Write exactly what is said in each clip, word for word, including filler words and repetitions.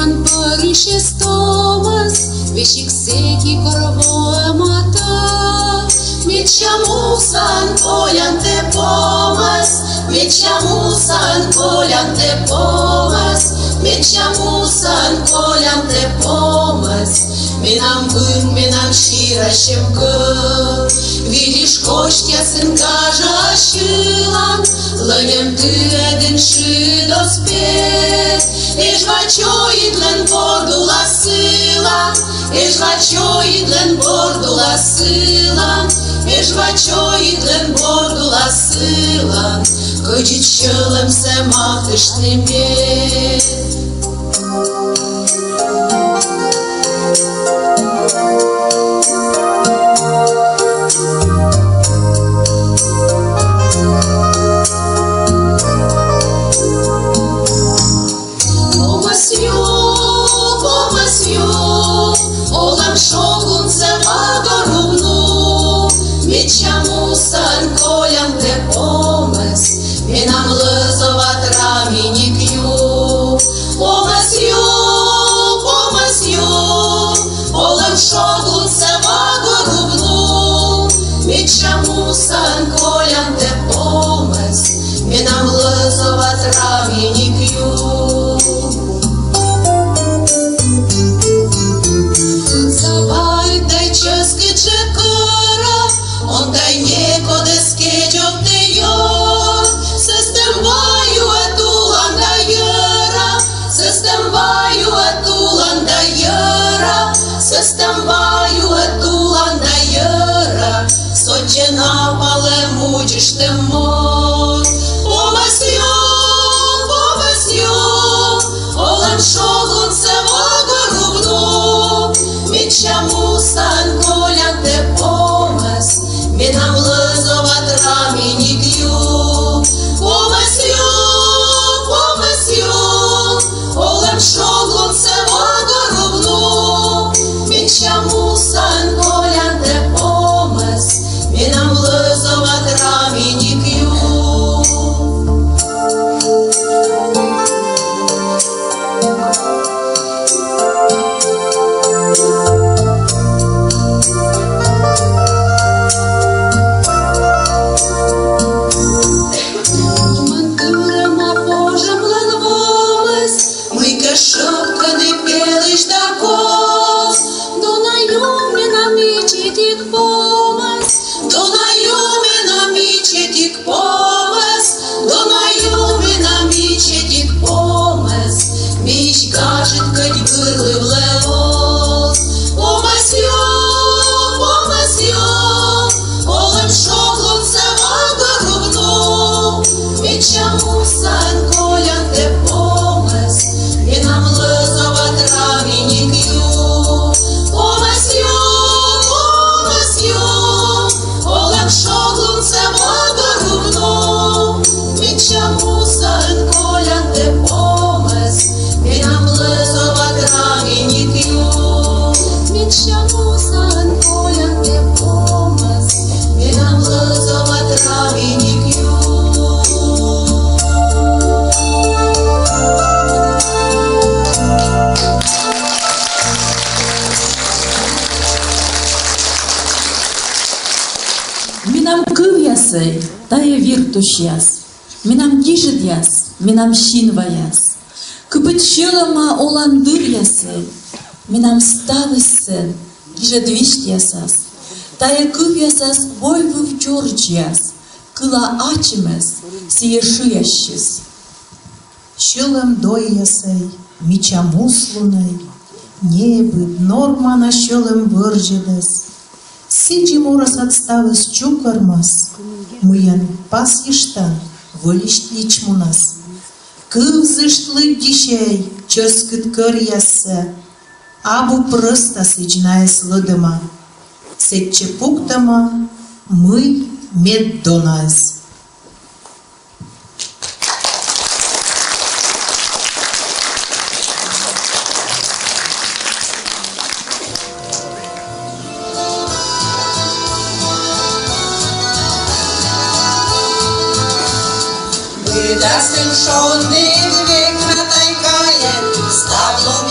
Пӧрысьӧс томӧс, весиг сэки, кор воӧматӧ. Медся муса колян тэ помӧс, медся муса колян тэ помӧс, медся муса колян тэ помӧс. Менам вын, менам сирасьӧм кыв, видзӧд костясын гажа сьылан, лӧньӧм тыӧдын шыд оз пет. Эжва чойыдлӧн борд улас сылан, эжва чойыдлӧн борд улас сылан, эжва чойыдлӧн борд улас сылан, кӧдзыд сьӧлӧмсӧ матыштны мед. Помӧс ю, помӧс ю, олӧм шоглунсӧ ва горубну. Медся муса колян тэ помӧс, менам лӧзоват раминик ю. Помӧс ю, помӧс ю, олӧм шоглунсӧ ва горубну. Медся муса колян тэ помӧс, менам лӧзоват раминик ю. Завай тай чӧскыд жӧ кӧра, он тай некодӧс кедзовтӧй ёрт. Сӧстӧм ва юӧ тулан да йӧра, сӧстӧм ва юӧ тулан да йӧра, сӧстӧм ва юӧ тулан да йӧра. Сэтчӧ на палӧм мудзыштӧм морт. Помӧс ю, помӧс ю, олӧм шоглунсӧ ва горубну. Медся муса колян тэ помӧс, менам лӧзоват раминик ю. Помӧс ю, помӧс ю, олӧм шоглунсӧ ва горубну. Медся муса колян тэ помӧс, менам лӧзоват раминик ю. Мый кӧ шӧпкыны пелысь да кос, дона ю менам ичӧтик помӧс, дона ю менам ичӧтик помӧс, дона ю менам ичӧтик помӧс, мись гажыд кӧть гырлывлӧ оз. Помӧс ю, помӧс ю, олӧм шоглунсӧ ва горубну. Медся муса колян тэ помӧс, менам лӧзоват раминик ю. Помӧс ю, помӧс ю, олӧм шоглунсӧ ва горубну. Медся муса колян тэ помӧс, менам лӧзоват раминик ю. Медся муса колян тэ помӧс, менам лӧзоват раминик ю. Менам кывъясӧй — тайӧ виртусьяс. Менам гижӧдъяс, менам синваяс. Кыпыд сьӧлӧма олан дыръясӧй, менам ставыс сэн гижӧд висьтъясас. Тайӧ кывъясас войвыв чорыдъяс, кыла ачымӧс сійӧ шыясысь. Сьӧлӧм дойясӧй, мича муслунӧй, небыд, нормана сьӧлӧм вӧрзьӧдӧс. Сідзи морӧсад ставыс чукӧрмас, мыйӧн пасйыштан вӧлисьт личмунас. Кывзышт, лыддьысьӧй, чӧскыд кӧръяссӧ, абу прӧста сідз найӧс лӧдӧма. Сэтчӧ пуктӧма мый мед донаӧс. Быдӧн шонді век на тайгаяс, став лун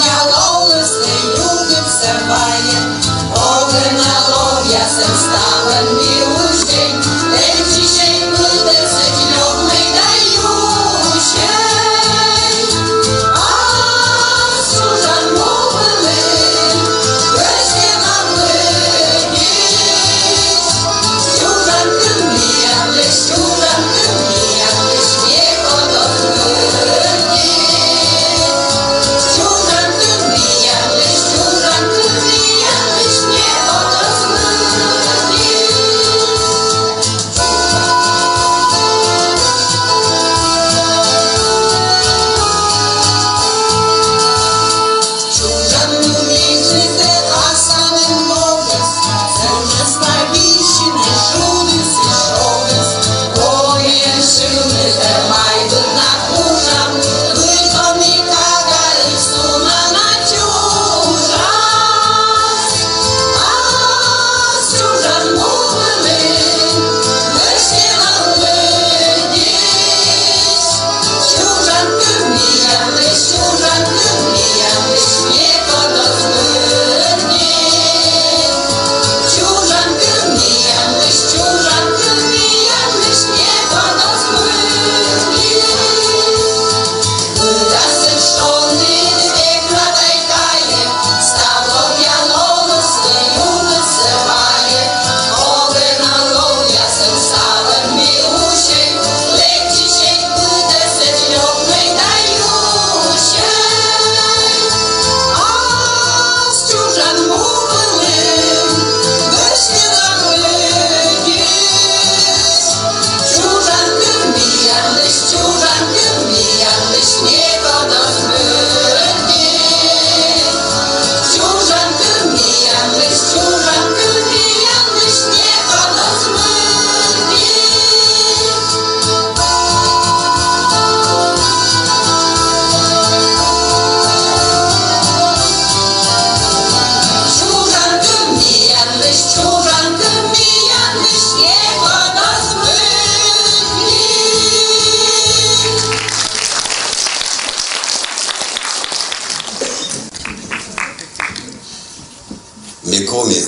Коми.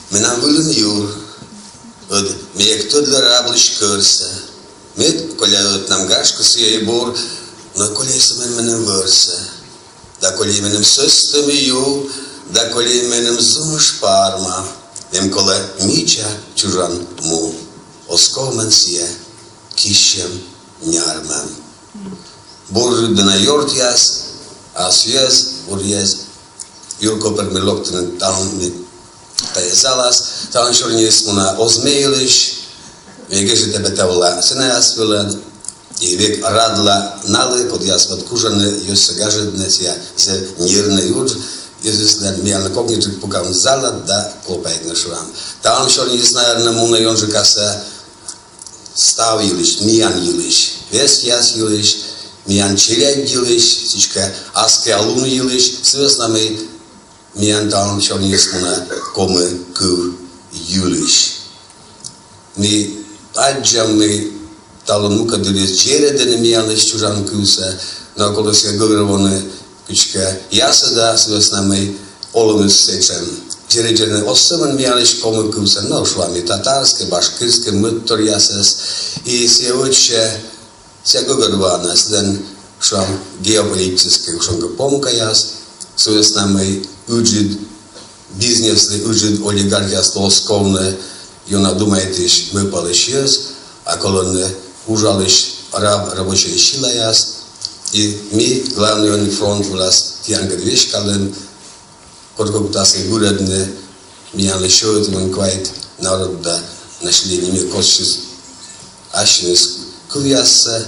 Менам вылын юр. Ӧд ме эг тӧдлы раблысь кӧрсӧ. Мед коля ӧтнам, гашкӧ, сійӧ и бур, но колӧй сӧмын меным вӧрсӧ. Да колӧй меным сӧстӧм ю, да колӧй меным зумыш парма. Эм колӧ мича чужан му. Оз ков мем сійӧ киссьӧм нярмӧм. Бур рыт да ёртъяс, асйӧз, буръяс. Юр копырмӧ локтӧны талун ми тайӧ залас, талун сёрниыс мунӧ оз ме йылысь, ме гежӧда петавла сценаяс вылын, и век радла налы, кодъяс вот кужӧны йӧзсӧ гажӧдны сійӧ зэв нервнӧй удж, йӧзыслӧн. Миянлы кокниджык пукам залад да клопайтны, шуам. Талун сёрниыс, наверно, мунӧ ёнджыкасӧ став йылысь, миян йылысь, весъяс йылысь, миян челядь йылысь, сідзкӧ, аскиа лун йылысь, сы вӧсна мый миян талун сёрниыс мунӧ коми кыв йылысь. Ми аддзам, мый талун мукӧддырйиыс дзирӧдӧны миянлысь чужан кывсӧ, но колӧ сійӧ гӧгӧрвоны кыдзкӧ ясыда, сы вӧсна мый олӧмыс сэтшӧм. Дзирӧдӧны оз сӧмын миянлысь коми кывсӧ, но, шуам, и татарскӧй, башкирскӧй мӧдторъясӧс, и сійӧ вӧчсьӧ, сійӧ гӧгӧрвоана сылӧн, шуам, геополитическӧй кутшӧмкӧ помкаяс, сы вӧсна мый ыджыд бизнеслы, ыджыд олигархъяслы оз ковны ёна думайтысь, мӧвпалысь йӧз, а колӧны уджалысь раб, рабочӧй силаяс. И ми, главнӧй, ӧні фронт вылас тіянкӧд веськалім, коркӧ кутасны бырӧдны миянлы сё ӧти муник квайт народда, население, мед косьтчис ассьыныс кывъяссӧ,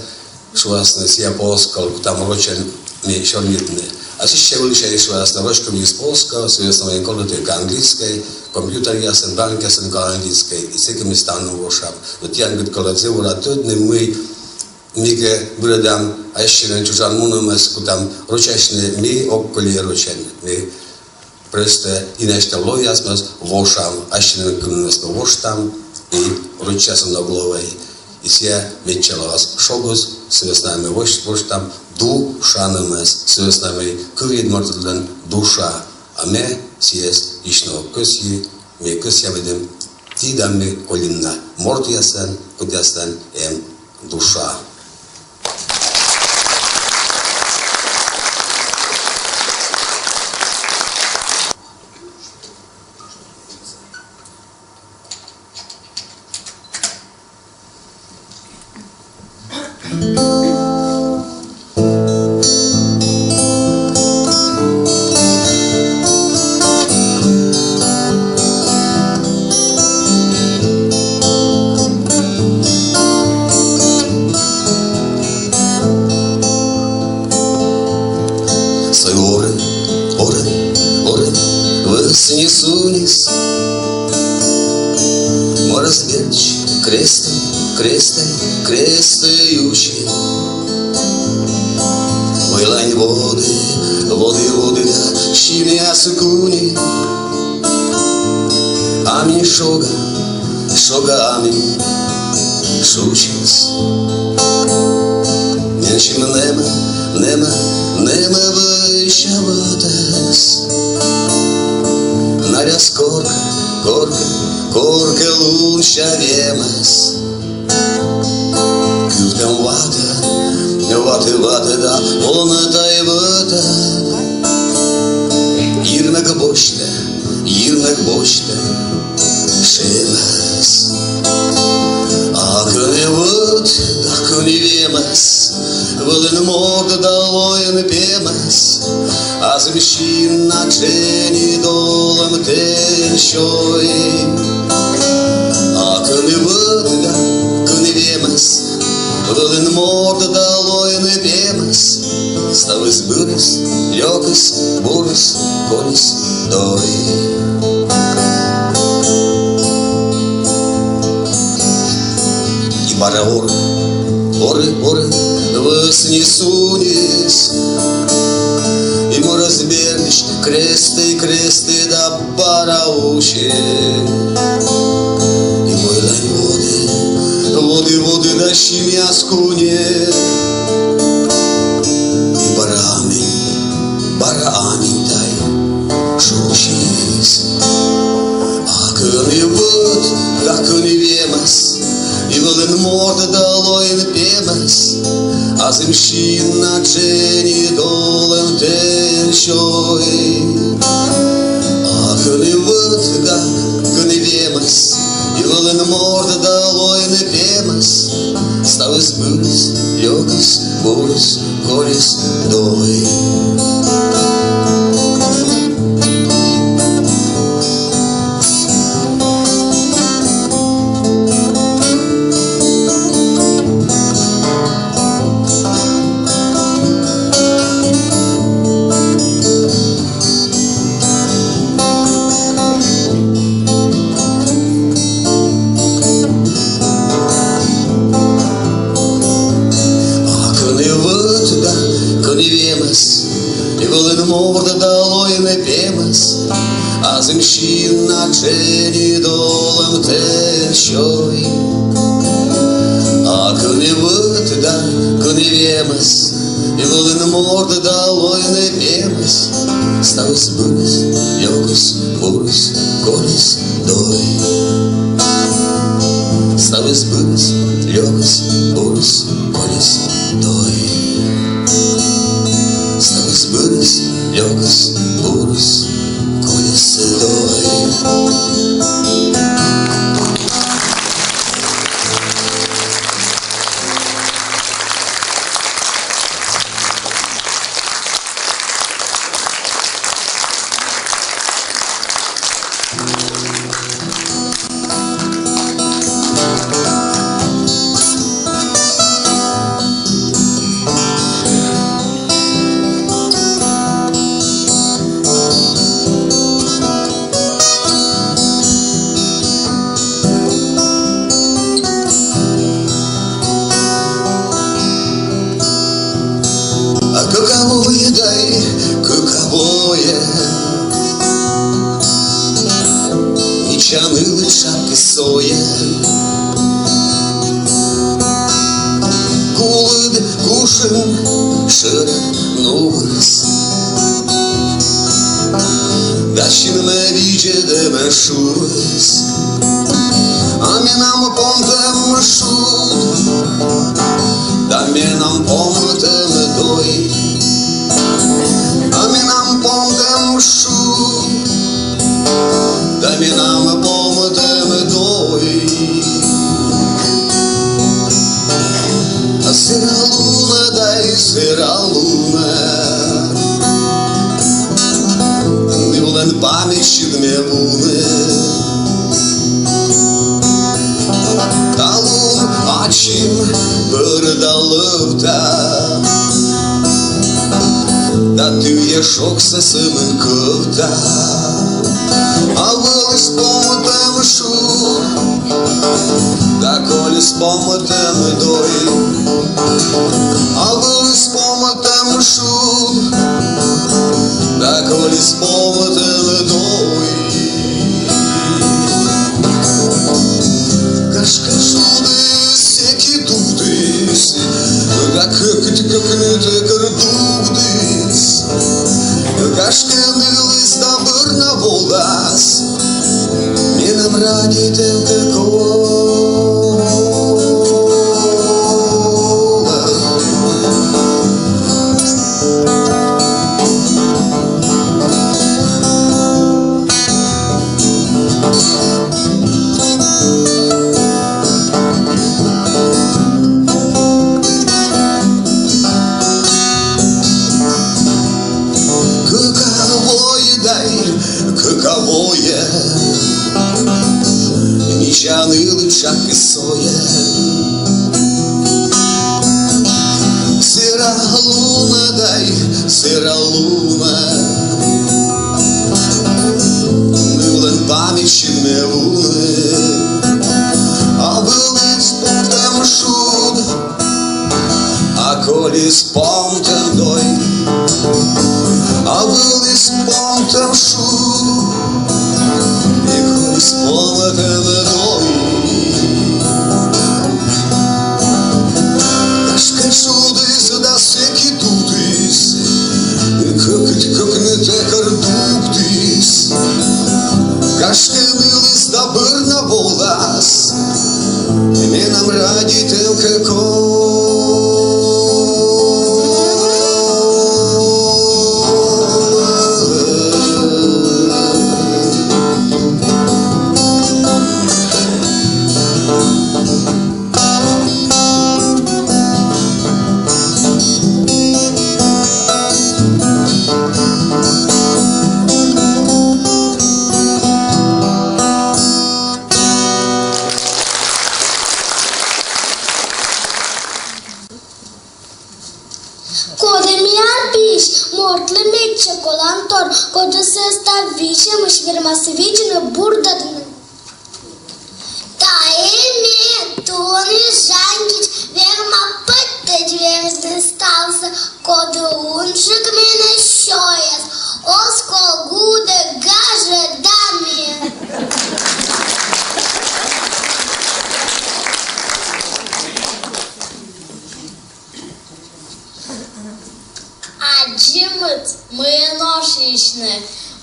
шуасны, сійӧ полскӧ, кутам рочӧн ми сёрнитны. А сэтшӧм выльысь шуасны, роч кывйыс полскӧ, сы вӧсна мый колӧ тай английскӧй, компьютеръясын, банкъясын колӧ английскӧй, и сэки ми ставным вошам. Но тіянкӧд колӧ зэв бура тӧдны, мый ми кӧ бырӧдам ассьыныс чужан мунӧмӧс, кутам рочасьны, ми ог кольӧй рочӧн, ми просто иначтӧм ловъясмӧс вошам, ассьыныс кывнымӧс воштам, и рочасьны ог ловӧй. И сійӧ медся лоас шогыс, сы вӧсна мый вошт-, воштам душанымӧс, сы вӧсна мый кывйыд мортыдлӧн душа, а ме сійӧс ещӧ ог кӧсйы, ме кӧсъя, медым ті да ме колим на мортъясӧн, кодъяслӧн эм душа. Сӧй орӧ, орӧ, орӧ вӧсни сунис. Морӧс бердысь крестӧ, крестӧ, крестӧ юси. Вӧлӧны воды, воды, воды да синъяс куни. А ме шога, шога, а ме шусис. Менсьым нэмӧ, нэмӧ, нэмӧ вӧйся вӧтӧс. Наряс коркӧ, коркӧ, коркӧ лунся вемӧс. Кывтӧм ватӧ, ватӧ, ватӧ да лоны тай вӧтӧ. Йирмӧг босьтӧ, йирмӧг босьтӧ шемӧс. А кӧні вӧт да кӧні вемӧс вӧліны морт да лоины пемӧс, а зэв син на дженьыд олӧмтӧ сёйны. А кӧні вӧт да кӧні вемӧс вӧліны морт да лоины пемӧс, ставыс бырис, лёкис, бурис, колис дой. И бара орӧ, орӧ, орӧ вӧсни сунис. И морӧс бердысь крестӧ, крестӧ да бара уси. И вӧлӧны воды, воды, воды да синъяс куни. И бара аминь, бара аминь тай шусис. морт да лоин пемӧс, азым синна тшеньыд олӧмтӧ сёй. А кӧні вӧт да кӧні вемӧс, и вӧлін морт да лоин пемӧс, ставыс быдӧс лёкыс, бурыс, колис дой. А кӧні вӧт да кӧні вемӧс, и вӧлін морт да лоин пемӧс, азым синна тшеньыд олӧмтӧ сёй. А кӧні вӧт да кӧні вемӧс, и вӧлін морт да лоин пемӧс, ставыс быдӧс лёкыс, бурыс, колис дой. Ставыс быдӧс лёкыс, бурыс, колис дой. Ставыс быдӧс лёкыс, бурыс, колис дой. А кӧкавоӧ дай, кӧкавоӧ, мича нылыд тшапкыс сойӧ. Кулыд кушын шӧрӧ нувыс да синмӧ видзӧдӧма шуыс. А менам помтӧм шуд да менам помтӧм дой. А менам помтӧм шуд да менам помтӧм дой. А сэра лунӧ дай, сэра лунӧ, нывлӧн паметьыд ме вунӧ. Талун ачым бӧрда лӧвта да тыйӧ шогсӧ сӧмын кӧвта. А вӧліс помтӧм шуд да колис помтӧм дой. А вӧліс помтӧм шуд да колис помтӧм дой. Гашкӧ, шудыс сэки тутыс да кӧкыд кӧкнытӧ кӧр дугдыс. Гашкӧ, нылыс да бӧр на волас менам радейтӧм кӧ колӧ. Кӧкавоӧ дай, кӧкавоӧ, мича нылыд тшапкыс сойӧ. Сэра лунӧ дай, сэра лунӧ, нывлӧн паметьыд ме вунӧ. А вӧліс помтӧм шуд, а колис помтӧм дой. А вӧліс помтӧм шуд, а колис помтӧм дой. Гашкӧ, шудыс да сэки тутыс кӧкыд кӧкнытӧ кӧр дугдыс. Гашкӧ, нылыс да бӧр на волас менам ради Коді миян пиысь? Мортлы медся колантор, кодӧс став висьӧмысь вермас видзны, бурдӧдны. Тайӧ ме, тоньысь жаньысь, верма пӧттӧдз верзны ставсӧ, коді унджык менӧ сёяс, оз ков гудӧ, гажӧдам. Аддзимыд, мыйӧн ошйысьны,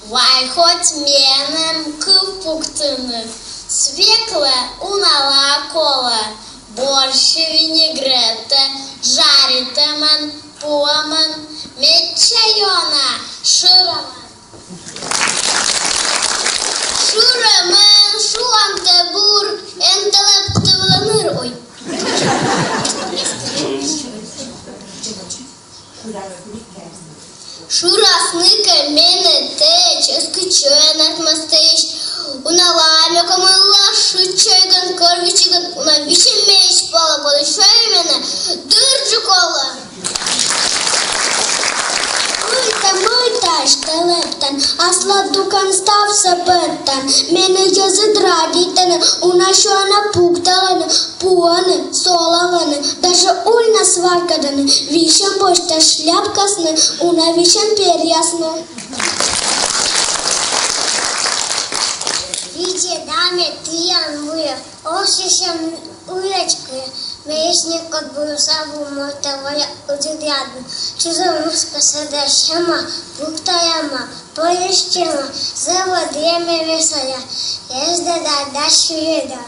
вай хоть меным кыв пуктыны. Свеклаӧ унала колӧ, борщӧ, винегретӧ, жаритӧмӧн, пуӧмӧн, медся ёна, шырӧмӧн. Шырӧмӧн, шуан тэ бур, эн тэ лэптыв ылын ыр, ой. Шырасны кӧ менӧ тэчӧс, кытчӧ эн артмас тэысь. Унала ме кӧ мыйла шыд чайгӧн, кӧр вичигӧн, уна висьӧм меысь пала, коді сёйӧ менӧ, дырджык олӧ. Мыйта, мыйта, ачыд тэ лэптан, аслад дукӧн ставсӧ пӧттан. Менӧ йӧзыд радейтӧны, уна сёян пукталӧны, пуӧны, солалӧны, даже ульнас варкӧдӧны. Висьӧм босьта шляпкасны, уна висьӧм перъясны. Видзӧда ме тіян вылӧ, ошйысьӧм ылӧдз кыйӧ, меысь некод буйыс абу, морт тэ воля ӧдзӧдъядлы. Чузӧм муса садас сяма, пуктаяма, пӧльысь чема, зэв ӧдйӧ ме весая, езда да, да сюйӧда.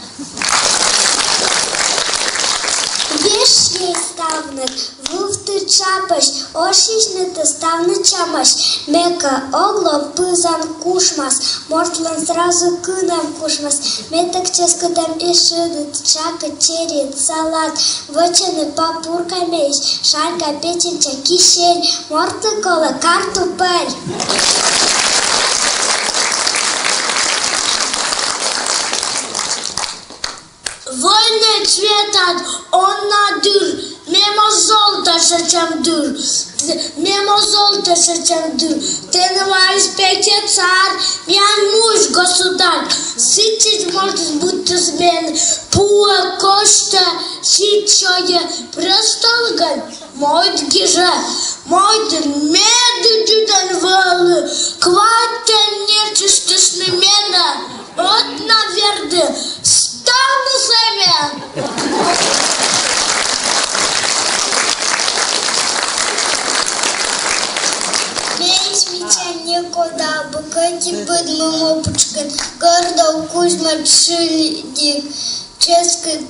Вежсьӧй ставныд, вывті тшапысь, ошйысьны ті ставныд чамысь. Ме кӧ ог ло, пызан кушмас, мортлӧн сразу кынӧм кушмас. Ме тӧк чӧскыдӧм и шыд, тшакӧд, черед, салат, вӧчӧны папурка меысь, шаньга, печеньча, кисель, мортлы колӧ картупель. Войнӧй цветад он на дыр, мем оз золтӧ сэтшӧм дыр, мем оз золтӧ сэтшӧм дыр. Тэныд вайис петӧ цар, миян муысь государь. Сідзжӧ мортыс быдтіс мен, пуӧ, косьтӧ, сідз сёйӧ, престолысь мойд гижӧ, мойдын медыджыд эн вӧлы, квайтӧ нечиститчисны менӧ, ӧтна вердӧ, ставнысӧ ме. Меысь мича некод абу, кӧть и быдмы ме пытшкын, гордов кузьмад шыльдик, чӧскыд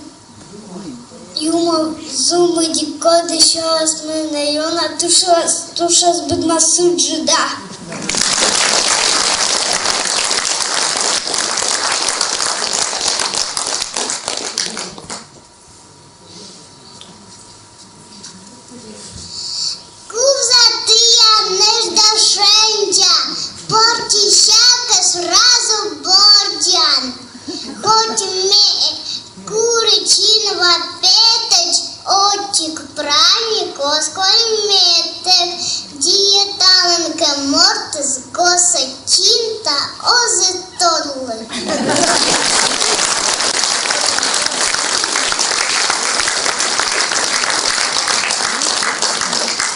юмов зумыдик, коді сёяс менӧ ёна, тушас, тушас быдмас ыджыда. Кывза тіян нӧшта шензя, пӧртті сяка сразу борддян. Хоть ме курыд синва петӧдз, ӧтик праник оз коль мед тэк. Диеталӧн кӧ мортыс, госӧ чинта оз и тодлы.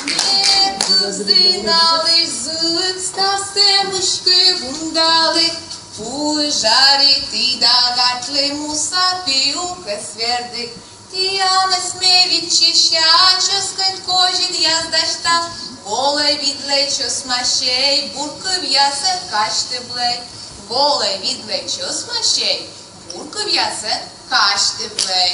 Ме кывзі налысь зільыд, ставсӧ мыськӧй вундалі, пуысь жариті да гатлі, муса пиукӧс верді. Тіянӧс ме виччыся, чӧскыд козьӧдъяс дасьта. Голӧй видлӧй чӧсмасьӧй, бур кывъясӧн казьтывлӧй. Голӧй видлӧй чӧсмасьӧй, бур кывъясӧн казьтывлӧй.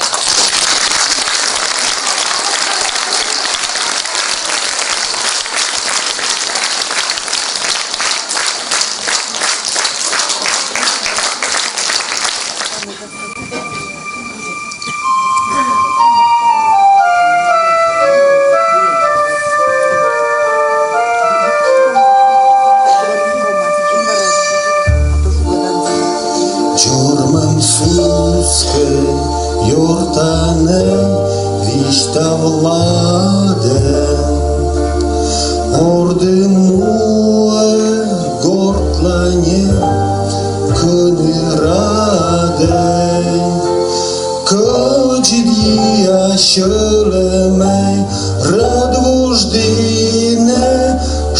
Тані висьтавладӧ, ордын муӧ гортлань кӧні радӧ. Кӧдзыдъя сьӧлӧмӧй рӧд вуж дінӧ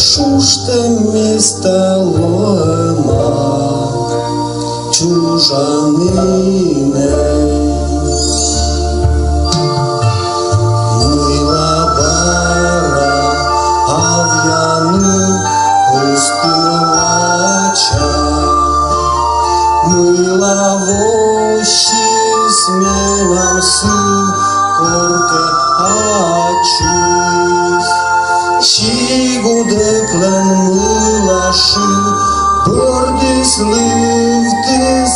шуштӧм места лоӧма чужанінӧй. Мыйла бара авъяныд ыстын вача, мыйла воссис менам сы коркӧ ачыс. Сигудӧклӧн мыла шы бӧрдіс, лывтіс,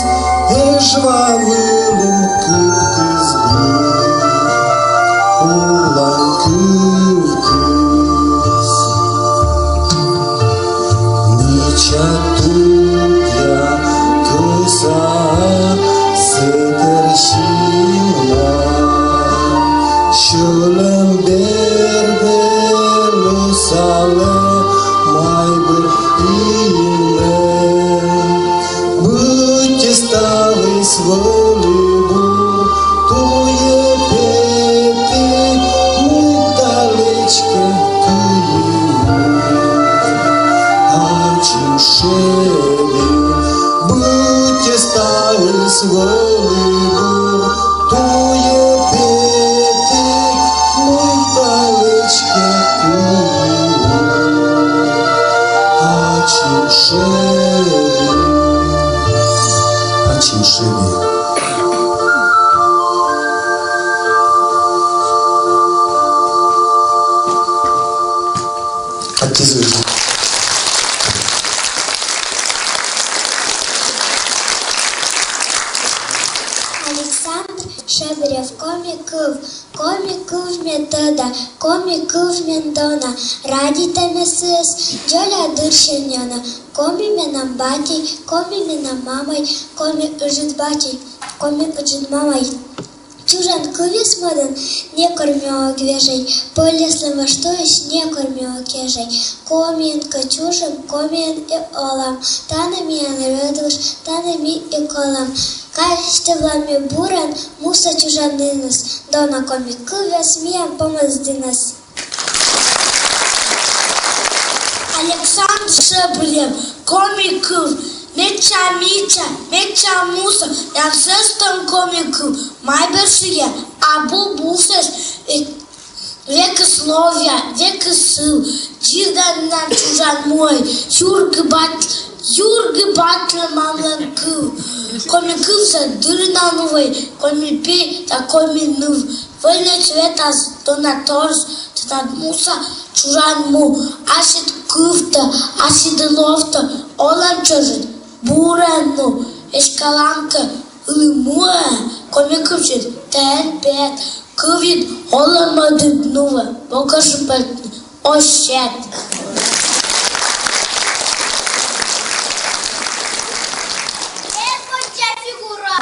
Эжва вылын кыптіс гыв, улан кывтіс. Мича тупъя кӧса сэтӧр синма, сьӧлӧм бердӧ лӧсалӧ майбыр инмӧ. Быттьӧ ставыс вӧлі бур, туйӧ петі, мый далечкӧ кыйи, ачым шеви. Быттьӧ ставыс вӧлі бур, туйӧ петі, мый далечкӧ кыйи, ачым шеви. Ачым шеви. Аттьӧ зэв ыджыд. Александр Шебырев. «Коми кыв». Коми кыв ме тӧда, коми кыв ме дона, радейта ме сійӧс дзоля дырсянь ёна. Коми менам батьӧй, коми менам мамӧй, коми ыджыд батьӧй, коми ыджыд мамӧй. Чужан кывйыс мӧдӧн некор ме ог вежӧй, пӧльяслӧн ваштуйыс некор ме ог кежӧй. Комиӧн кӧ чужим, комиӧн и олам, тані миян рӧдвуж, тані ми и колам. Казьтывла ме бурӧн муса чужанінӧс, дона коми кывйӧс, миян помӧсдінӧс. Александр Шебырев. «Коми кыв». Медся мича, медся муса, ям сӧстӧм коми кыв. Майбыр шыӧ, абу бусӧс, э, векыс ловъя, векыс сыв. Дзирдӧ нин чужан муӧй, юргы бат-, юргы батлӧ мамлӧн кыв. Коми кывсӧ дыр на нуӧй коми пи да коми ныв. Вӧльнӧй светас дона торъяс, тэнад муса чужан му. Ассьыд кывтӧ, ассьыд ловтӧ олӧм чӧжыд. Бурӧн ну, эськалан кӧ ылі муӧ, коми кывсьыд тэд пет, кывйыд олӧмыд нуӧ, бокӧ шыбитны оз сет. Эз воча фигура.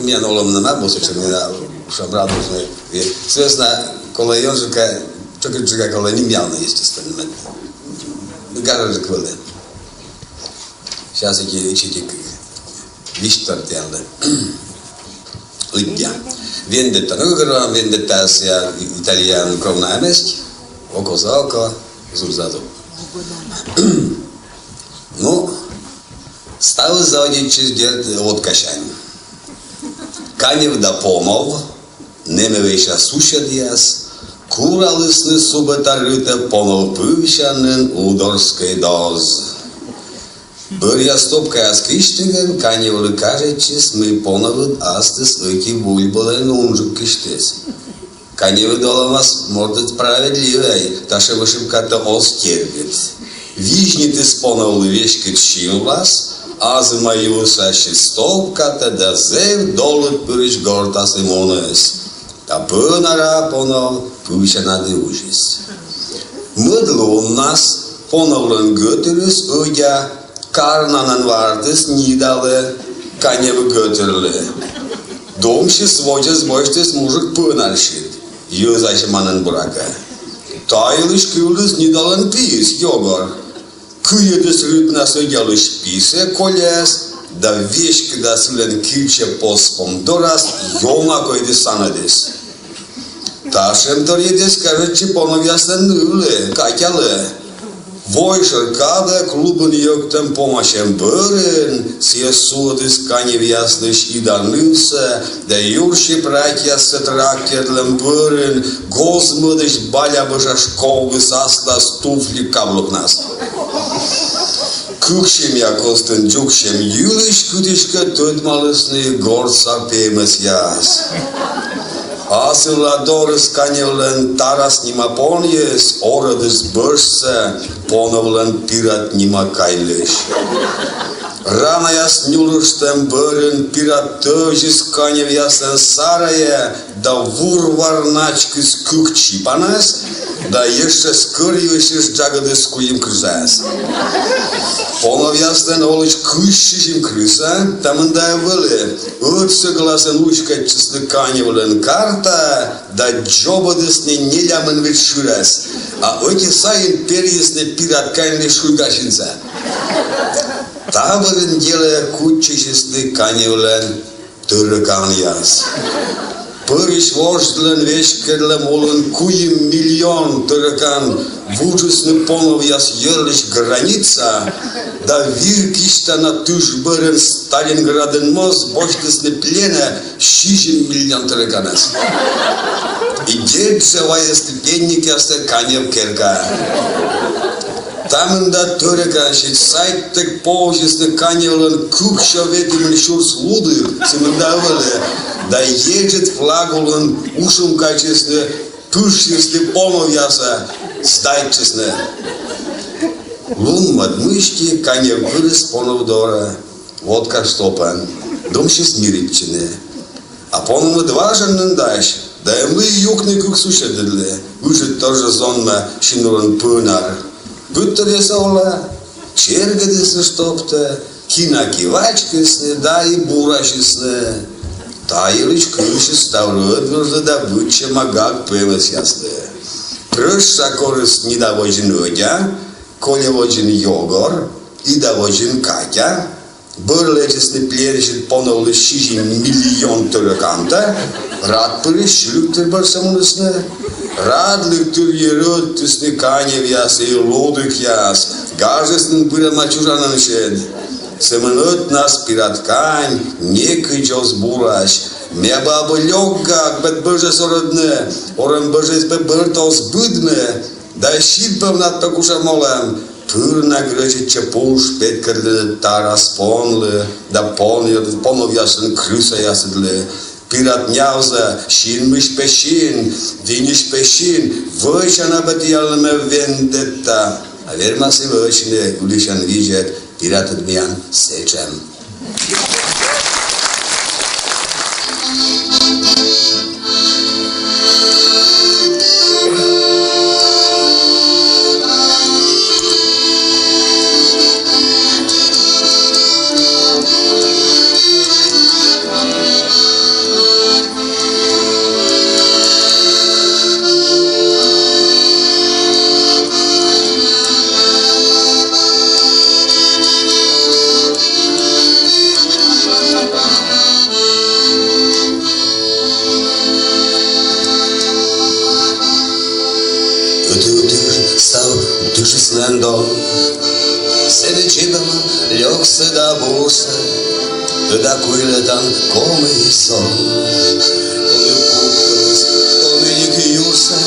Миян олӧмын абу сэтшӧм, миян, шуам, радужнӧй. И, соответственно, колӧ ёнджыка, чукӧртчыга колӧ нимъявны, естественно. Гажаджык вӧлі. Сейчас эти, эти, эти висьтор тіянлы. Лыддя. Вендетта. Ну, гӧгӧрвоам, вендетта — сійӧ итальян кровная месть. Око за око, зуб за зуб. Ну, ставыс заводитчис, дерт, водкасянь. Каньыв да Понов, нэмӧвӧйся суседъяс, куралісны субӧта рытӧ Понов пывсянын удорскӧй доз. Бӧръя стопкаяс кисьтігӧн Каньывлы кажитчис, мый Поновыд аслыс ӧти бульбалӧн унджык кисьтіс. Каньывыд олӧмас мортыд справедливӧй, татшӧм ошибкатӧ оз тергыд. Визьнитіс Поновлы веськыд синвлас, азыма юыс ассьыс стопкатӧ да зэв долыдпырысь гортас и муніс. Да пӧнара Понов пывсянад и узис. Мӧд луннас Поновлӧн гӧтырыс ӧдя карнанӧн вартыс нидалӧ Каньыв гӧтырлы. Думсьыс водзӧс босьтіс мужик пӧнарсьыд, йӧзасьманӧн, буракӧ. Та йылысь кывліс нидалӧн пиыс Ёгор. Кыйӧдіс рытнас ӧдялысь писӧ коляӧс да веськыда сылӧн кильчӧ пос пом дорас ёна койдіс-санӧдіс. Татшӧм торйӧдыс кажитчӧ Поновъяслӧн нывлы, Катялы. Войшӧр кадӧ клубын йӧктӧм помасьӧм бӧрын сійӧ суӧдіс Каньывъяслысь Ида нывсӧ да юрси пратьяссӧ трактирлӧм бӧрын гоз мӧдысь балябыжас ковгыс аслас туфли каблукнас. Кык семья костын дзугсьӧм йылысь кытыськӧ тӧдмалісны гортса пемӧсъяс. Асывла дорыс Каньывлӧн Тарас нима понйыс орӧдіс бӧжсӧ Поновлӧн Пират нима кайлысь. Ранаяс нюлыштӧм бӧрын Пират тӧвзис Каньывъяслӧн сарайӧ да вур-вар начкис кык чипанӧс да ещӧ скӧрйывсьыс джагӧдіс куим крысаӧс. Поновъяслӧн олысь кызь сизим крыса, та мында вӧлі, ӧтсӧгласӧн уськӧдчисны Каньывлӧн картаӧ да дзобӧдісны нелямын вит шырӧс, а ӧти сайын перйисны Пират Каньлысь шуйгасинсӧ. Та бӧрын делӧ кутчысисны Каньывлӧн тӧрӧканъяс. Пӧрысь вождьлӧн веськӧдлӧм улын куим миллион тӧрӧкан вуджисны Поновъяс йӧрлысь граница да вир кисьтана тыш бӧрын Сталинградын моз босьтісны пленӧ сизим миллион тӧрӧканӧс. И дерт жӧ, вайисны пленникъяссӧ Каньыв керкаӧ. Та мында тӧрӧкансьыд сайттӧг повзисны Каньывлӧн кыксё ветымын сюрс лудыд, сы мында вӧлі, да еджыд флаг улын ушымкасисны, пышйисны Поновъясӧс, сдайтчисны. Лун-мӧд мысти Каньыв пырис Понов дорӧ водка штопӧн, думсьыс миритчыны. А Поновыд важӧн нин дась, да эм лыйы юкны кык суседыдлы, ыджыд торжӧ зонмӧ синурӧн пӧнар. Быдторйыс овлӧ, чергӧдісны штоптӧ, кина-ки вачкисны да и бурасисны. Та йылысь кывзысьӧ ставлы ӧдвылыслы да быдсяма гаг пемӧсъяслы. Прӧща корыс нида водзын Ӧдя, коля водзын Ёгор, ида водзын Катя. Бӧр лэдзисны пленсьыд Поновлы сизим миллион тӧрӧкантӧ, рад пырысь сьылігтыр бӧрсӧ мунісны. Радлігтырйи рӧдтісны Каньывъяс и лудыкъяс, гажисны бырӧма чужанінсьыд. Сӧмын ӧтнас Пират Кань некыдз оз бурась. Ме бы абу лёк гаг, мед бӧжӧс орӧдны, орӧм бӧжыс бы бӧртӧ оз быдмы. Да сідз пӧвнад пӧ кутшӧм олӧм. Тыр на грӧзьӧдчӧ пуш петкӧдлыны Тарас понлы да пон-, Поновъяслӧн крысаясыдлы. Пират нявзӧ, синмысь пӧ син, винысь пӧ син, вӧчӧны пӧ тіянлы ме вендетта. А вермас и вӧчны, ылісян видзӧд, Пиратыд миян сэтшӧм. Сылӧн дон сэні чибӧма лёксӧ да бурсӧ, да куйлӧ тан комиса. Коді пуктіс томиник юрсӧ,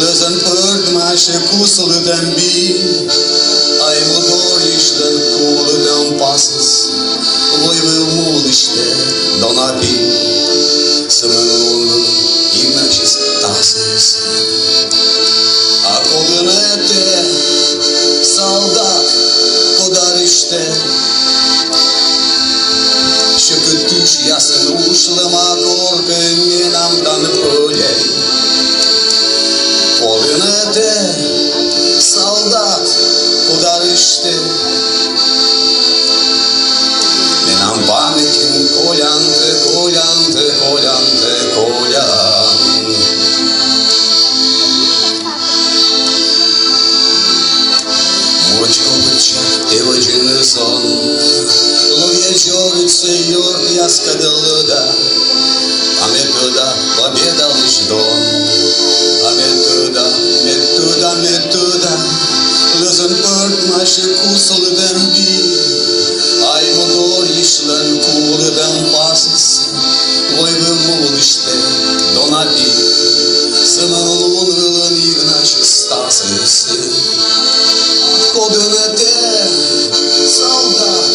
лӧзӧн пӧртмасьӧ куслытӧм би. Ай, мо дорйысьлӧн кулытӧм пасыс, войвыв мунісьтӧ дона пи. Сӧмын лун вылын Игнатьыс тасыс. А коді нӧ тэ, салдат, кодарысь тэ? Сьӧкыд тышъясын ушлӧма коркӧ менам тан пӧльӧй. Коді нӧ тэ, салдат, кодарысь тэ? Менам паметьын колян тэ, колян тэ, колян тэ, колян. Муӧдз копыдся тэ водзын сэн, ловъя дзоридзсӧ ёртъяскӧд лӧда. А ме тӧда, победалысь дон. А ме тӧда, ме тӧда, ме тӧда, лӧзӧн пӧртмасьӧ куслытӧм би. Ай, мо дорйысьлӧн кулытӧм пасыс, войвыв мунісьтӧ дона пи. Сӧмын лун вылын Игнатьыс тасыс. Коді нӧ тэ, салдат,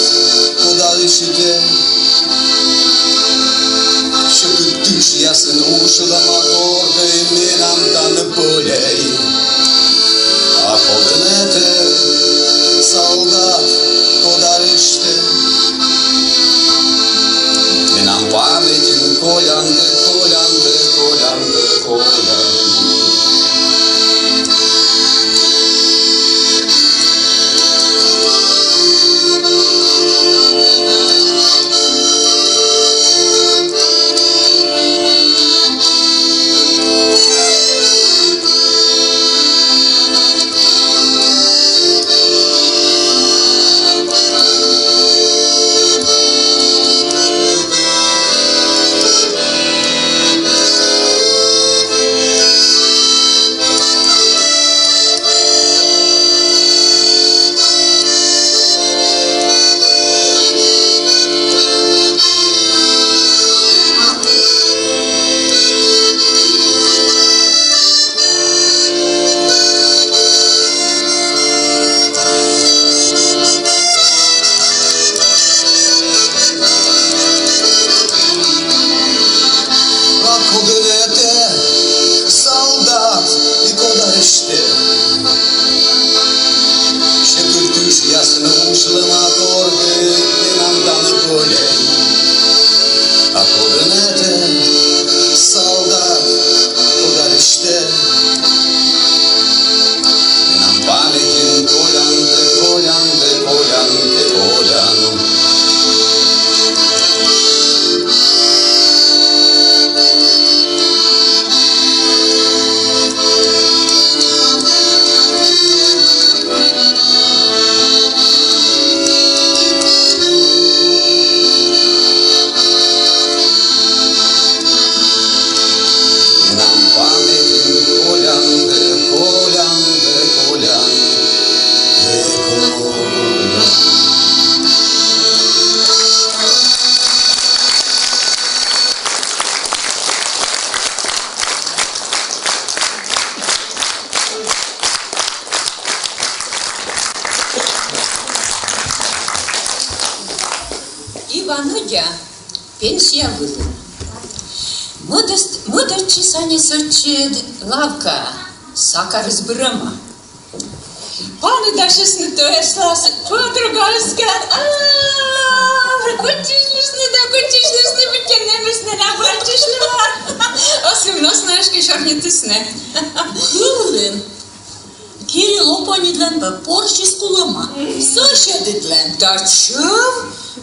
кодарысь тэ? Сьӧкыд тышъясын ушлӧма коркӧ менам тан пӧльӧй. А коді нӧ тэ, салдат, кодарысь тэ? Менам паметьын колян тэ, колян тэ, колян тэ, колян. А коді нӧ тэ, салдат, и кодарысь тэ? Сьӧкыд тышъясын ушлӧма коркӧ менам тан пӧльӧй. А коді нӧ тэ, салдат, кодарысь тэ? Менам паметьын колян тэ, колян тэ, колян тэ, колян. Менам паметьын колян тэ, колян тэ, колян тэ, колян. Иван Одя. Пенсия вылын. Мӧдӧс-, мӧдӧдчис Аня сэтчӧ лавкаӧ, сакарыс бырӧма. Паныдасисны тӧвеслас, подругаыскӧд. А, кутчысьлісны да кутчысьлісны, быттьӧ нэмӧсны да бальччысьлӧма. Оз нимнас на эськӧ сёрнитісны. Кывлін. Кирилл Опонидлӧн пӧ порсьыс кулӧма. Суйӧдыдлӧн. Да чӧв,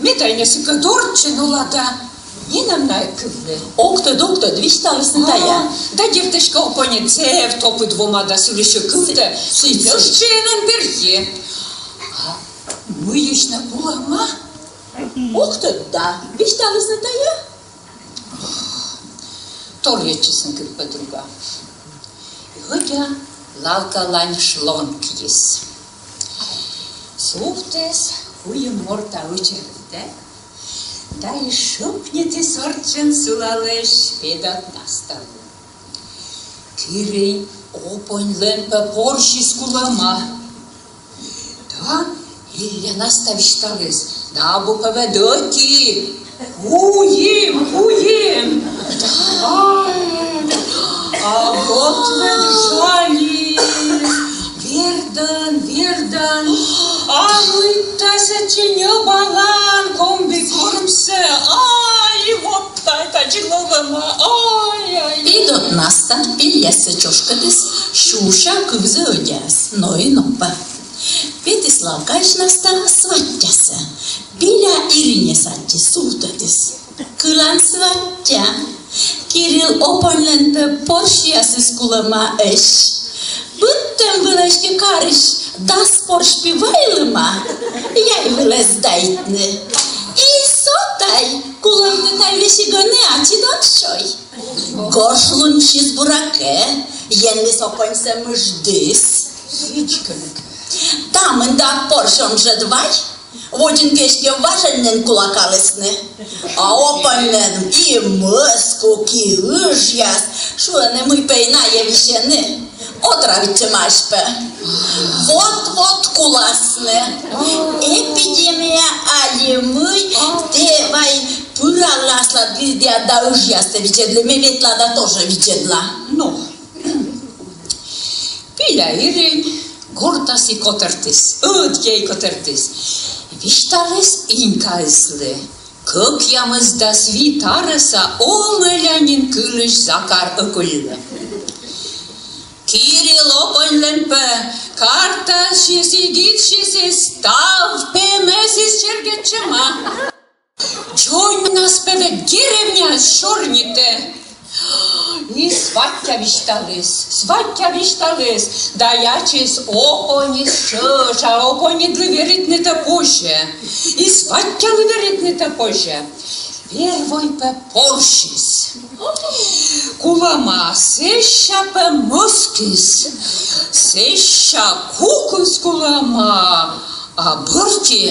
ме тай нӧ сыкӧд орччӧн ола да. Нинӧм на эг кывлы. Ог тӧд, ог тӧд, висьталісны тайӧ. А, да дерт эськӧ Опонид зэв топыд вома да сылысь кывтӧ. Сідз. Сідз. Ӧшинь эн берйы. А мыйысь нӧ кулӧма? Ог тӧд да, висьталісны тайӧ. Торйӧдчисны кык подруга. Ӧдя Лавкалань шлонг йис. Сувтіс куим морта ӧчерӧдз да и шыпнитіс орччӧн сылалысь Педот Насталы. Киринь опоньлӧн пӧ порсьыс кулӧма. Да, Илля Наста висьталіс, да абу пӧ ӧд ӧти. Куим, куим. Да. А вот ӧд жаль. Вердӧн, вердӧн. А мыйта сэтчӧ ньӧбалан, комби кӧрмсӧ. Ай, вот тай тадзи лоӧма. Ай, ай. Педот Наста Пилясӧ чошкӧдіс, сюся кывзӧ ӧдзӧсӧ, но и нопӧ. Петіс лавкаысь Наста сваттьясӧ. Пиля Ириньӧс аддзис, сувтӧдіс. Кылан, сваттья, Кирилл опоньлӧн пӧ порсьясыс кулӧмаӧсь. Быдтӧм вылӧ эськӧ карысь дас порсь пи вайлӧма, яй вылӧ сдайтны. И со тай, кулӧмтӧ тай весиг ӧні ачыд он сёй. Горш лунсьыс, буракӧ, Енлис опоньсӧ мыждіс. Та мында порсь он жӧ вай, водзын кӧ эськӧ важӧн нин кулакалісны. А опоньлӧн и мӧскук, и ыжъяс, шуӧны, мый пӧ и найӧ висьӧны. Отравитчӧмаӧсь пӧ. Вот-вот куласны. Эпидемия али мый, тэ вай пыралӧй аслад гильдияд да ыжъястӧ видзӧдлы, ме ветла да тоже видзӧдла. Но. Пиля Иринь гортас и котӧртіс, ӧдйӧ и котӧртіс. Висьталіс Инькаыслы. Кӧкъямысдас вит арӧса омӧля нин кылысь Закар Ӧкульлы. Кирилл опоньлӧн пӧ картасьыс и гидсьыс, став пемӧсыс чергӧдчӧма. Дзоньнас пӧ ӧд деревняыс сёрнитӧ. И сваттья висьталіс, сваттья висьталіс, да ачыс опоньыс чӧж, а опоньыдлы веритнытӧ позьӧ. И сваттьялы веритнытӧ позьӧ. Первой пӧ порсьыс кулӧма, сэсся пӧ мӧскыс, сэсся кукыс кулӧма, а бӧрти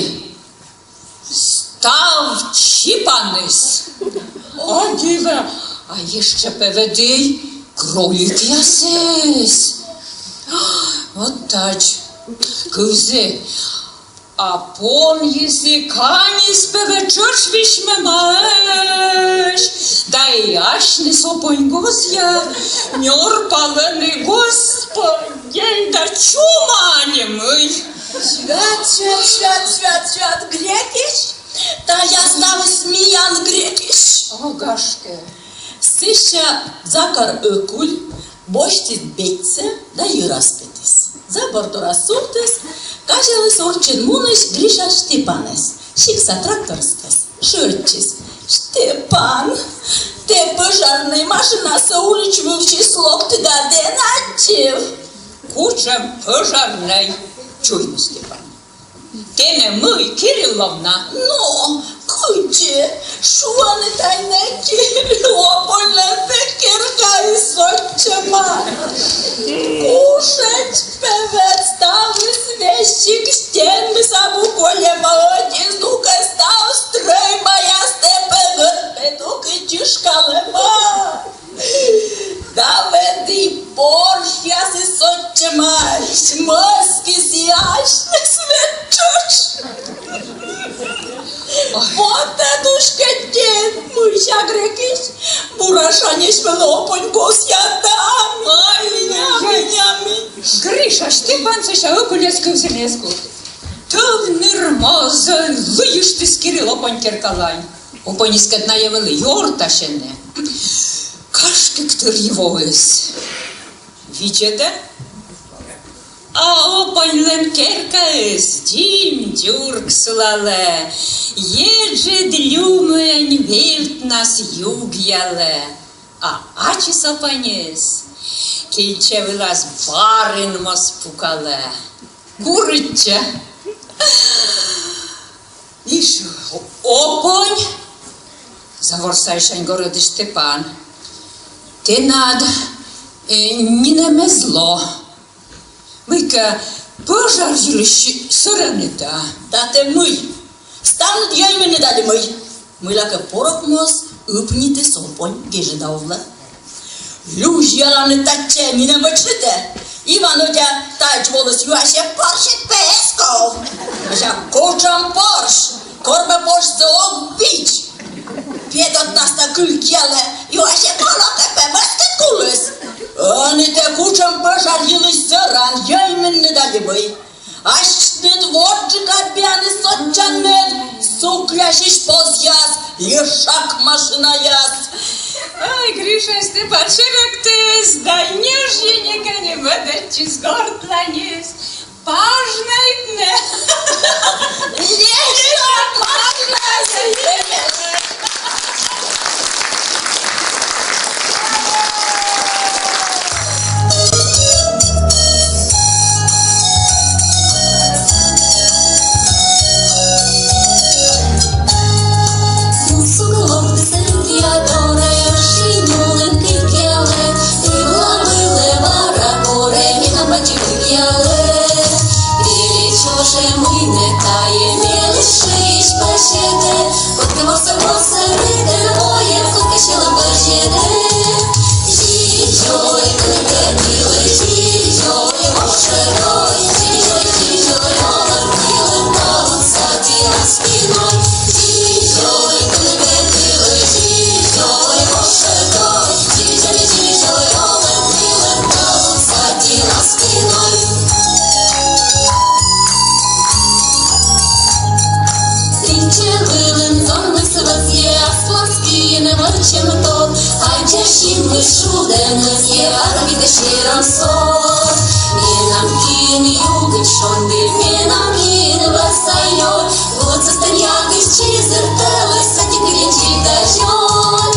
став чипаныс. Аддзылӧ, а ещӧ пӧ ӧд и кроликъясыс. Вот тадз кывзӧ. А понйыс и каньыс пӧ ӧд тшӧтш висьмӧмаӧсь. Да и асьныс опонь гозъя нёрпалӧны, Господи, да чума али мый. Свят, свят, свят, свят, свят грекысь. Тая ставыс миян грекысь. О, гашкӧ. Сэсся Закар Ӧкуль босьтіс бедьсӧ да йӧрас петіс. Забор дорас сувтіс, казяліс орччӧн мунысь Гриша Степанӧс, сикса трактористӧс, шыӧдчис: «Степан, тэ пӧжарнӧй машинасӧ улич вывсьыс локтігӧн эн аддзыв?» «Кутшӧм пӧжарнӧй?» — чуймис Степан. «Тэнӧ мый, Кирилловна?» «Но, кыдзи, шуӧны тай нӧ, Кирилл опоньлӧн пӧ керкаыс сотчӧма. Кушӧдз пӧ ӧд ставыс весиг, стенмыс абу кольӧма, ӧти здукӧ став стрӧйбаястӧ пӧ ӧд петук и чышкалӧма. Да ӧд и порсьясыс сотчӧмаӧсь, мӧскыс и асьныс ӧд тшӧтш». Вот ӧд уськӧд тэ, мыйся грекысь, бура шаньӧсь вӧлі опонь гозъя да. Ай, меня, меня, меня. Гриша Степан сэсся Ӧкульӧс кывзыны эз кут. Тӧв ныр мозӧн лыйыштіс Кирилл опонь керкалань. Опоньыскӧд найӧ вӧлі ёртасьӧны. Гашкӧ, кытӧр и воис. Видзӧдӧ, а опоньлӧн керкаыс дзим-дзург сулалӧ, еджыд люмӧнь вевтнас югъялӧ, а ачыс опоньыс кильчӧ вылас барын моз пукалӧ. Куритчӧ. Ишӧ, опонь! — заворсайсянь горӧдіс Степан. — Тэнад, э, нинӧм эз ло. Мыйкӧ пӧжар йылысь сӧранныд да? Да тэ мый, ставныд йӧйминныд али мый? Мыйлакӧ порок моз ыпнитіс Опонь гежӧда овлӧ. Люзьяланныд татчӧ, нинӧм ӧд шыдӧ. Иван ӧдзӧ тадз воліс, юасьӧ: «Порсьыд пӧ эз ков?» Мися: «Кутшӧм порсь? Кор пӧ порсьсӧ ог видз». Педӧтнас на кыль киалӧ, юасьӧ: «Колӧ кӧ пӧ, мӧдыд куліс?» Ӧні тэ кутшӧм пӧжар йылысь сӧран, йӧйминныд али мый? Асьныд водзджыка бианыс сотчанныд суклясьысь позъяс, лишак машинаяс. Ой, Гришась, тэ парсьӧвектіс да ньӧжйӧ некӧн и мӧдӧдчис гортланьыс. Пажнӧйтны. Лишак пажнӧйтны. Сэтчӧ вылын зонмыс вӧзйӧ, аслас киын вӧчӧм тор, аддзысьлысь шудӧмыс йӧ, арвитӧ серам сор. Менам киын югыд шонді, менам киын вӧса ёрт, вот сӧстӧн ягыд чизыр тӧлыс, садик кылинчик да зёрт.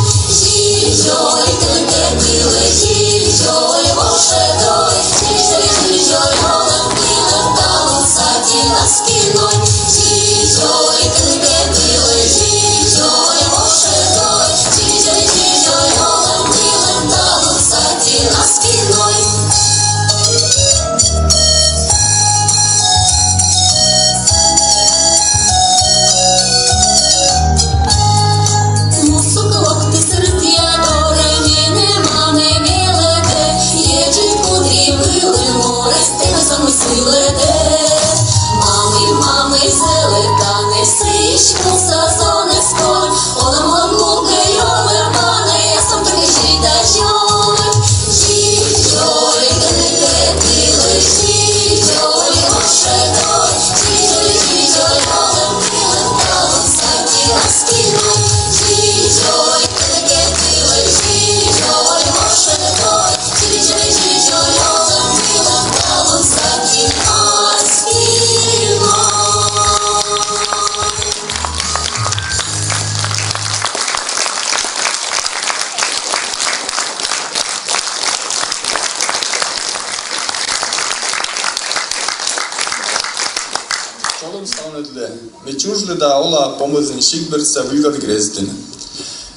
Чолӧм ставныдлы. Ме чужлі да ола помӧдзын сикт-бӧрдса выльгӧт грездын.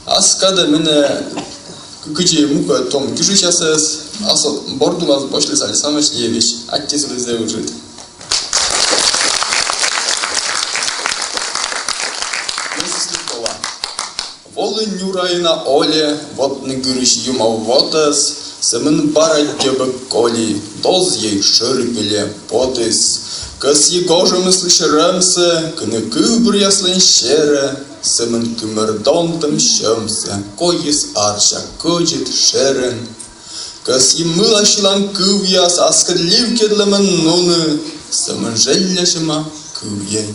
Ас кадӧ менӧ к-, кыдзи мукӧд том гижысьясӧс, ас борд улас босьтіс Александр Васильевич. Аттьӧ сылы зэв ыджыд. Мый сійӧ кола. Волі Нюрӧ на Олӧ, вот нӧ гырысь юмов вотӧс, сӧмын бара дзебӧг коли, дозйӧй шӧрпельӧ потіс. Кӧсйи гожӧмыслысь рӧмсӧ, кыны кывбуръяслӧн серӧ, сӧмын кымӧр донтӧм сьӧмсӧ койис арся кӧдзыд шерӧн. Кӧсйи мыла сьылан кывъяс аскӧд ливкйӧдлӧмӧн нуны, сӧмын жӧллясьӧма кывйӧй.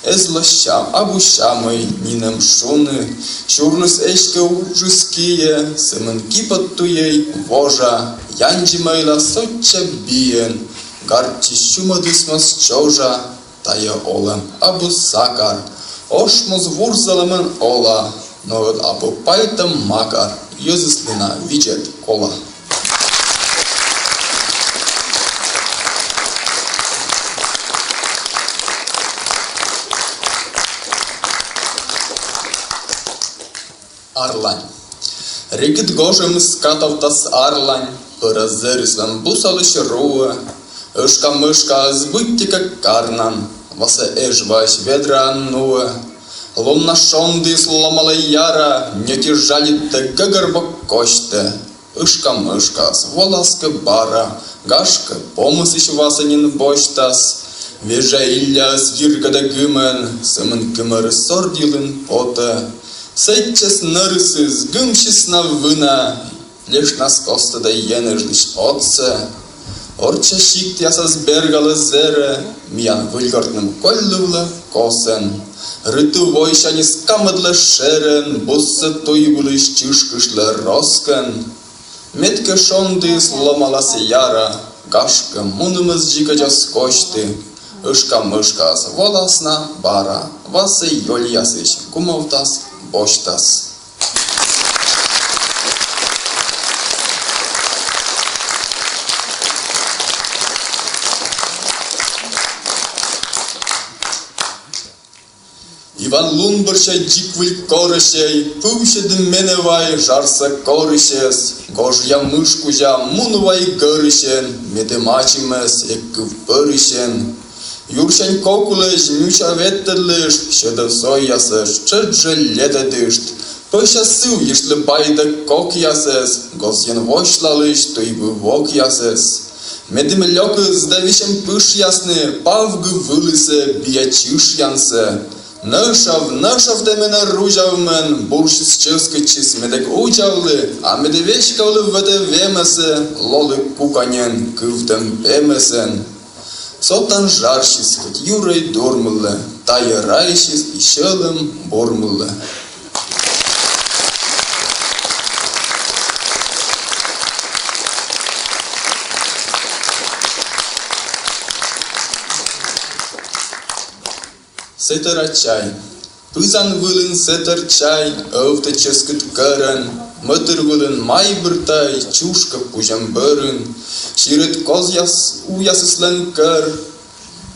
Эз ло сям-, абу сямӧй нинӧм шуны, сюрныс эськӧ уджыс киӧ, сӧмын киподтуйӧй вожа, яндзимӧй ла сотча биӧн, гартчысь сюмӧдыс моз чожа. Тайӧ олӧм абу сакар, ош моз вурзалӧмӧн ола, но ӧд абу пальтӧм макар, йӧзыслы на видзӧд кола. Арлань. Регыд гожӧмыс катавтас арлань, пӧрӧ зэрыслӧн бусалысь руӧ. Ышка-мышка ӧс быттьӧкӧ карнан, васӧ Эжваысь ведраӧн нуӧ. Луннас шондіыс ломалӧ яра, ньӧти жалиттӧ, гӧгӧрбок косьтӧ. Ышка-мышкаыс волас кӧ бара, гашкӧ, помысысь васӧ нин босьтас. Вежа Илляыс йиргӧдӧ гымӧн, сӧмын кымӧрыс сорд йылын потӧ. Сэтчӧс нӧрысыс гымсис на вына, лешнас костӧдӧ енэжлысь отсӧ. Орчча сиктъясас бергалӧ зэрӧ, миян Выльгортным колльывлӧ косӧн. Рытыв войсяньыс камӧдлӧ шерӧн, буссӧ туй вылысь чышкыштлӧ роскӧн. Мед кӧ шондіыс ломалас яра, гашкӧ, мунымыс дзикӧдз оз косьты. Ышка-мышкаыс волас на бара, васӧ ёльясысь гумовтас, босьтас. Иван лун бӧрся дзик выль корӧсьӧй, пывсьӧдӧ менӧ вай жарсӧ корысьӧс, гожъя мыш кузя мун вай гӧрысьӧн, медым ачымӧс эг кыв пӧрысьӧн. Юрсянь кок улӧдз нюся ветлӧдлыштӧ, сьӧдӧ сойясӧс тшӧтш жӧ ледӧдыштӧ. Пӧся сывйыштлы байдӧ кокъясӧс, гозйӧн восьлалысь туйвыв вокъясӧс. Медым лёкыс да висьӧм пышъясны павгы вылысӧ бия чышъянсӧ. Нӧшав, нӧшавтӧ менӧ рузявмӧн, бурсьыс чӧскыдысь медӧг удзавлы, а медӧ веськавлы вӧтӧм вемӧсӧ, лолы куканьӧн кывтӧм пемӧсӧн. Со тан жарсьыс кӧть юрӧй дурмылӧ, тайӧ райсьыс и сьӧлӧм бурмылӧ. Сэтӧра чай. Пызан вылын сэтӧр чай ӧвтӧ чӧскыд кӧрӧн, мӧтыр вылын майбыр тай, чушкӧ пузьӧм бӧрын. Сирӧд козъяс, увъясыслӧн кӧр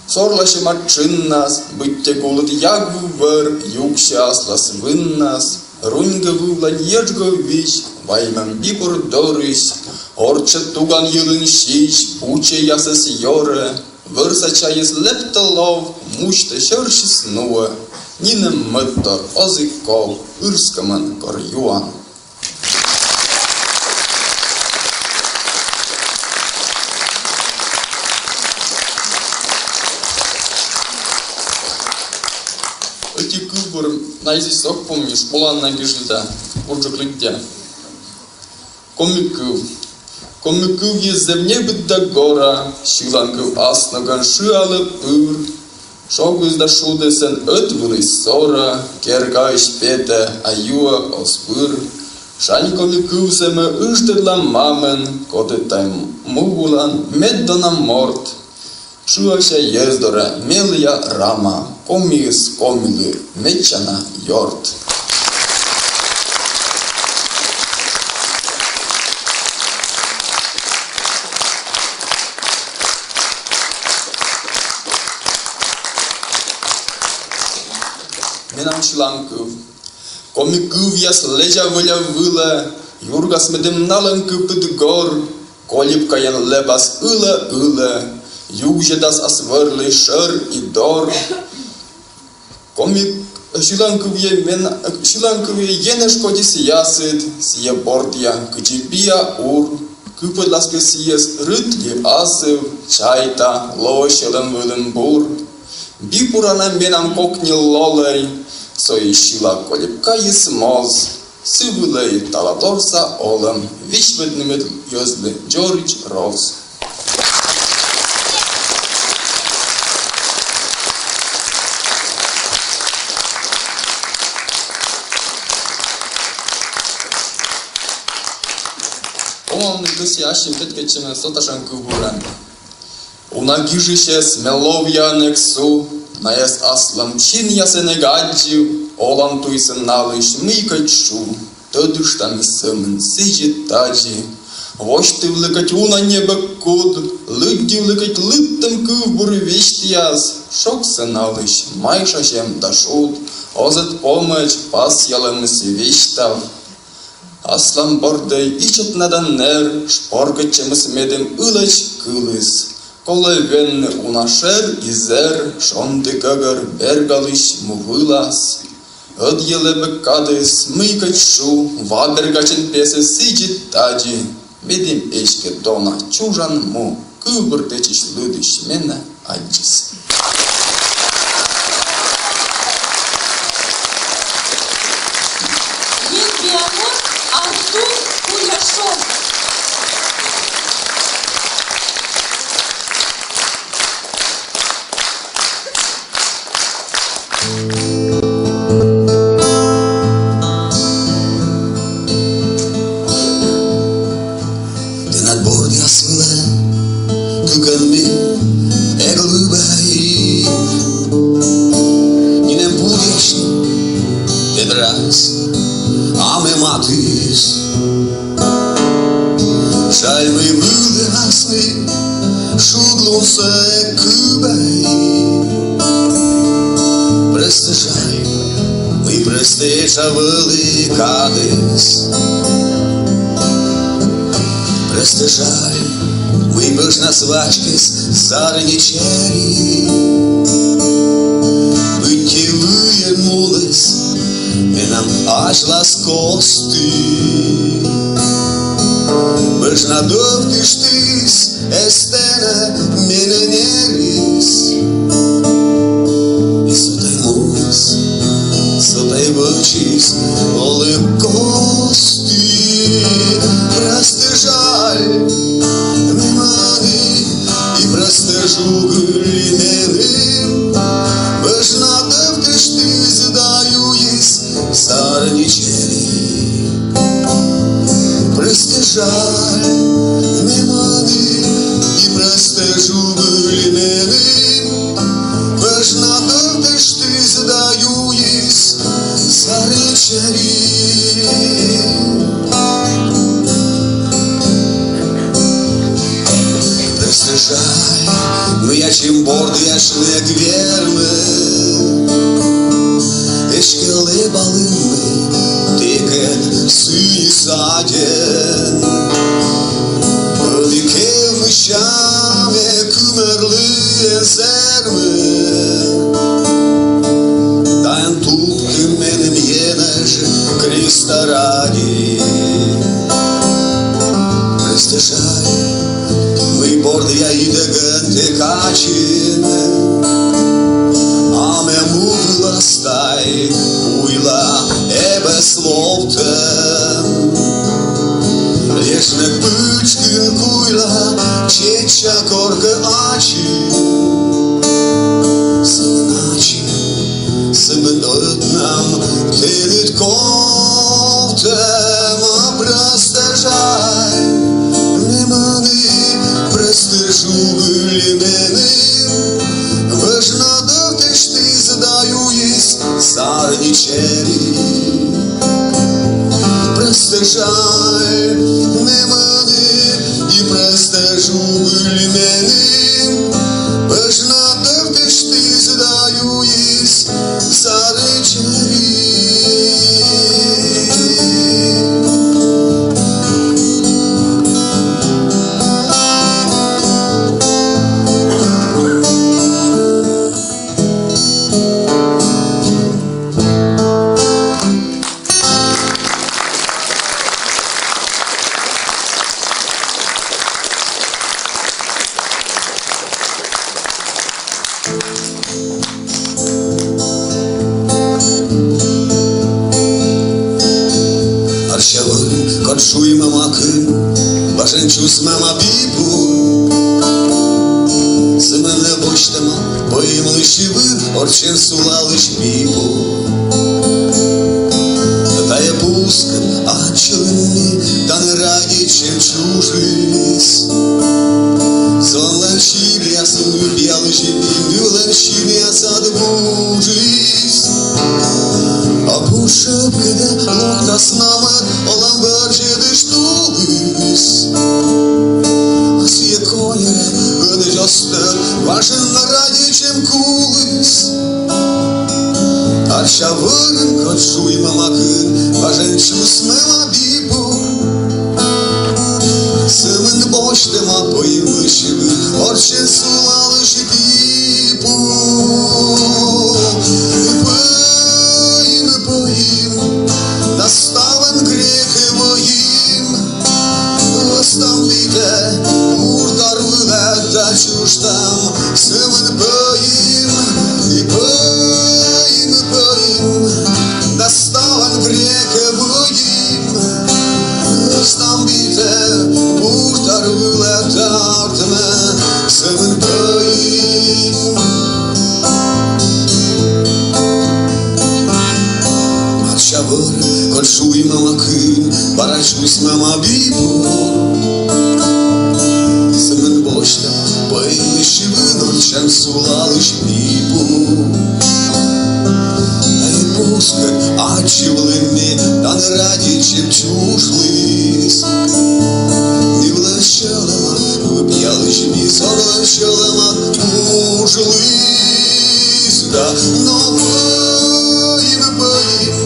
сорласьӧма тшыннас, быттьӧ гулыд ягвыв вӧр юксьӧ аслас выннас. Руньгӧ вывлань еджгӧ визь ваймӧм бибур дорысь, орччӧ туган йылын сизь пучӧйясӧс ёрӧ. Вӧрса чайыс лэптӧ лов, мусьтӧ сьӧрсьыс нуӧ. Нинӧм мӧдтор оз и ков, ырскӧмӧн кор юан. Ӧти кывбур наизусть ог помнит, школаын на гижлі да бурджык лыддя. Коми кыв. Коми кывйыс зэв небыд да гора, сьыланкыв ас ногӧн шыалӧ пыр. Шогыс да шудыс ӧд вылысь сора, кергаысь петӧ, а юӧ оз пыр. Шань коми кывсӧ ме ыждӧдла мамӧн, коді тай му вылын меддона морт. Шыася йӧз дорӧ мелія рама, комиыс комилы медся на ёрт. Менам сьыланкыв. Коми кывъяс лэдза вӧля вылӧ, юргас медым налӧн кыпыд гор, Колипкаӧн лэбас ылӧ-ылӧ, югзьӧдас ас вӧрлысь шӧр и дор. Коми сьыланкывйӧ мен-, сьыланкывйӧ енэж кодьыс ясыд, сійӧ бордъя кыдзи биа ур. Кыпӧдлас кӧ сійӧс рыт ли асыв, чайта, лоӧ сьӧлӧм вылын бур. Би бура на менам кокни лолӧй, со и сьыла Колипкаыс моз. Сы вылӧ и таладорса олӧм висьмӧдны мед йӧзлы дзоридз роз. Помавны кӧсъя ассьым петкӧдчӧмӧн со татшӧм кывбурӧн. Уна гижысьӧс ме ловъяӧн эг су, найӧс аслам синъясӧн эг аддзыв, олан туйсӧ налысь мыйкӧ шу. Тӧдыштам сӧмын сідзи-тадзи. Восьтывлі кӧть уна небӧг куд, лыддьывлі кӧть лыдтӧм кывбур висьтъяс, шогсӧ налысь майшасьӧм да шуд, оз ӧд помӧдз пасъялӧмыс висьтав. Аслам бордӧй ичӧт на да нер, шпоркӧдчӧмыс медым ылӧдз кылыс. Колӧ венны уна шӧр и зэр, шонді гӧгӧр бергалысь му вылас. Ӧдйӧ лэбӧ кадыс, мый кӧть шу, ва бергачын песӧ сідзи-тадзи. Медым эськӧ дона чужан му, кывбур тэчысь лыдысь менӧ аддзис. Артур Кудряшов. Тэнад бордъяс вылӧ кыкӧн ми эг лыбӧй. Нинӧм буръясьны тэнад рас, а ме матыс. Жаль, мый вылас ми шудлунсӧ кыбӧй. Прӧстӧ жаль, мый прӧстӧ этша вӧлі кадыс. Прӧстӧ жаль, мый бӧжнас вачкис зарни чери. Быттьӧ выйӧн муніс менам асьлас кості. Бӧжнад ӧвтыштіс эз тэнӧ менӧ нерис. И со тай муніс, со тай вӧчис олӧм кості. Прӧстӧ жаль, ме мӧні, и прӧстӧ жугылі меным. Бӧжнад ӧвтыштіс да юис зарни чери. Прӧстӧ жаль, ме мӧні, и прӧстӧ жугылі меным. Бӧжнад ӧвтыштіс да юис зарни чери. Прӧстӧ жаль, мый ачым бордъясьны эг вермы эськӧ лэбалыны тэкӧд сыньыс аддзӧн. Ӧні кевмыся ме кымӧрлі эн сэрмы. Тан тупкы меным енэж Христа ради. Прӧстӧ жаль, мый бордъя идӧгӧн тэ качин, а ме му вылас тай куйла эбӧс ловтӧм. Лешнӧ пытшкын куйла чечча коркӧ ачым. Сӧмын ачым, сӧмын ӧтнам тэныд ковтӧма. Прӧстӧ жаль, ме мӧні, прӧстӧ жугылі меным. Бӧжнад ӧвтыштіс да юис зарни чери. Прӧстӧ жаль, ме мӧні, и прӧстӧ жугылі меным. Бӧжнад ӧвтыштіс да юис зарни чери. Арся вӧрын, код шуимӧма кын, важӧн чусмӧма би пу. Сӧмын нӧ босьтӧма пӧймлысь вын, орччӧн сулалысь би пу. Тайӧ пускӧд аддзылім ми тані Радейтчӧм чужис. Сӧлӧн синъяс нывъялысь, нывлӧн синъясад вуджис. А пу шӧпкыда локтас намӧ олӧм вӧрзьӧдысь тулыс. А сійӧ коньӧрӧ ӧдӧдз оз тӧд, важӧн Радейтчӧм кулыс. Арся вӧрын, код шуимӧма кын, важӧн чусмӧма би пу. Сӧмын бо Тӧма пӧймысь вын орччӧн сулалысь пипу. Пӧйм, пӧйм, да ставӧн грекӧ вӧйим. Ӧзтам битӧ бур тор вылӧ да чужтам сӧмын пӧйм. Пӧйм, пӧйм, да ставӧн грекӧ вӧйим. Ӧзтам битӧ бур тор вылӧ да артмӧ сӧмын пӧйм. Ача вӧр, кор шуймӧма кын, бара чузьмӧма би бур. Сӧмын босьтӧма пӧймысь вын орччӧн сулалысь пипу. Ай, пускӧ ачывлыны, тані радейтчӧм чужліс. Нивлӧн сьӧлӧма выпьялысь би, зорлӧн сьӧлӧма тужліс. Да, но пӧйм, пӧйм,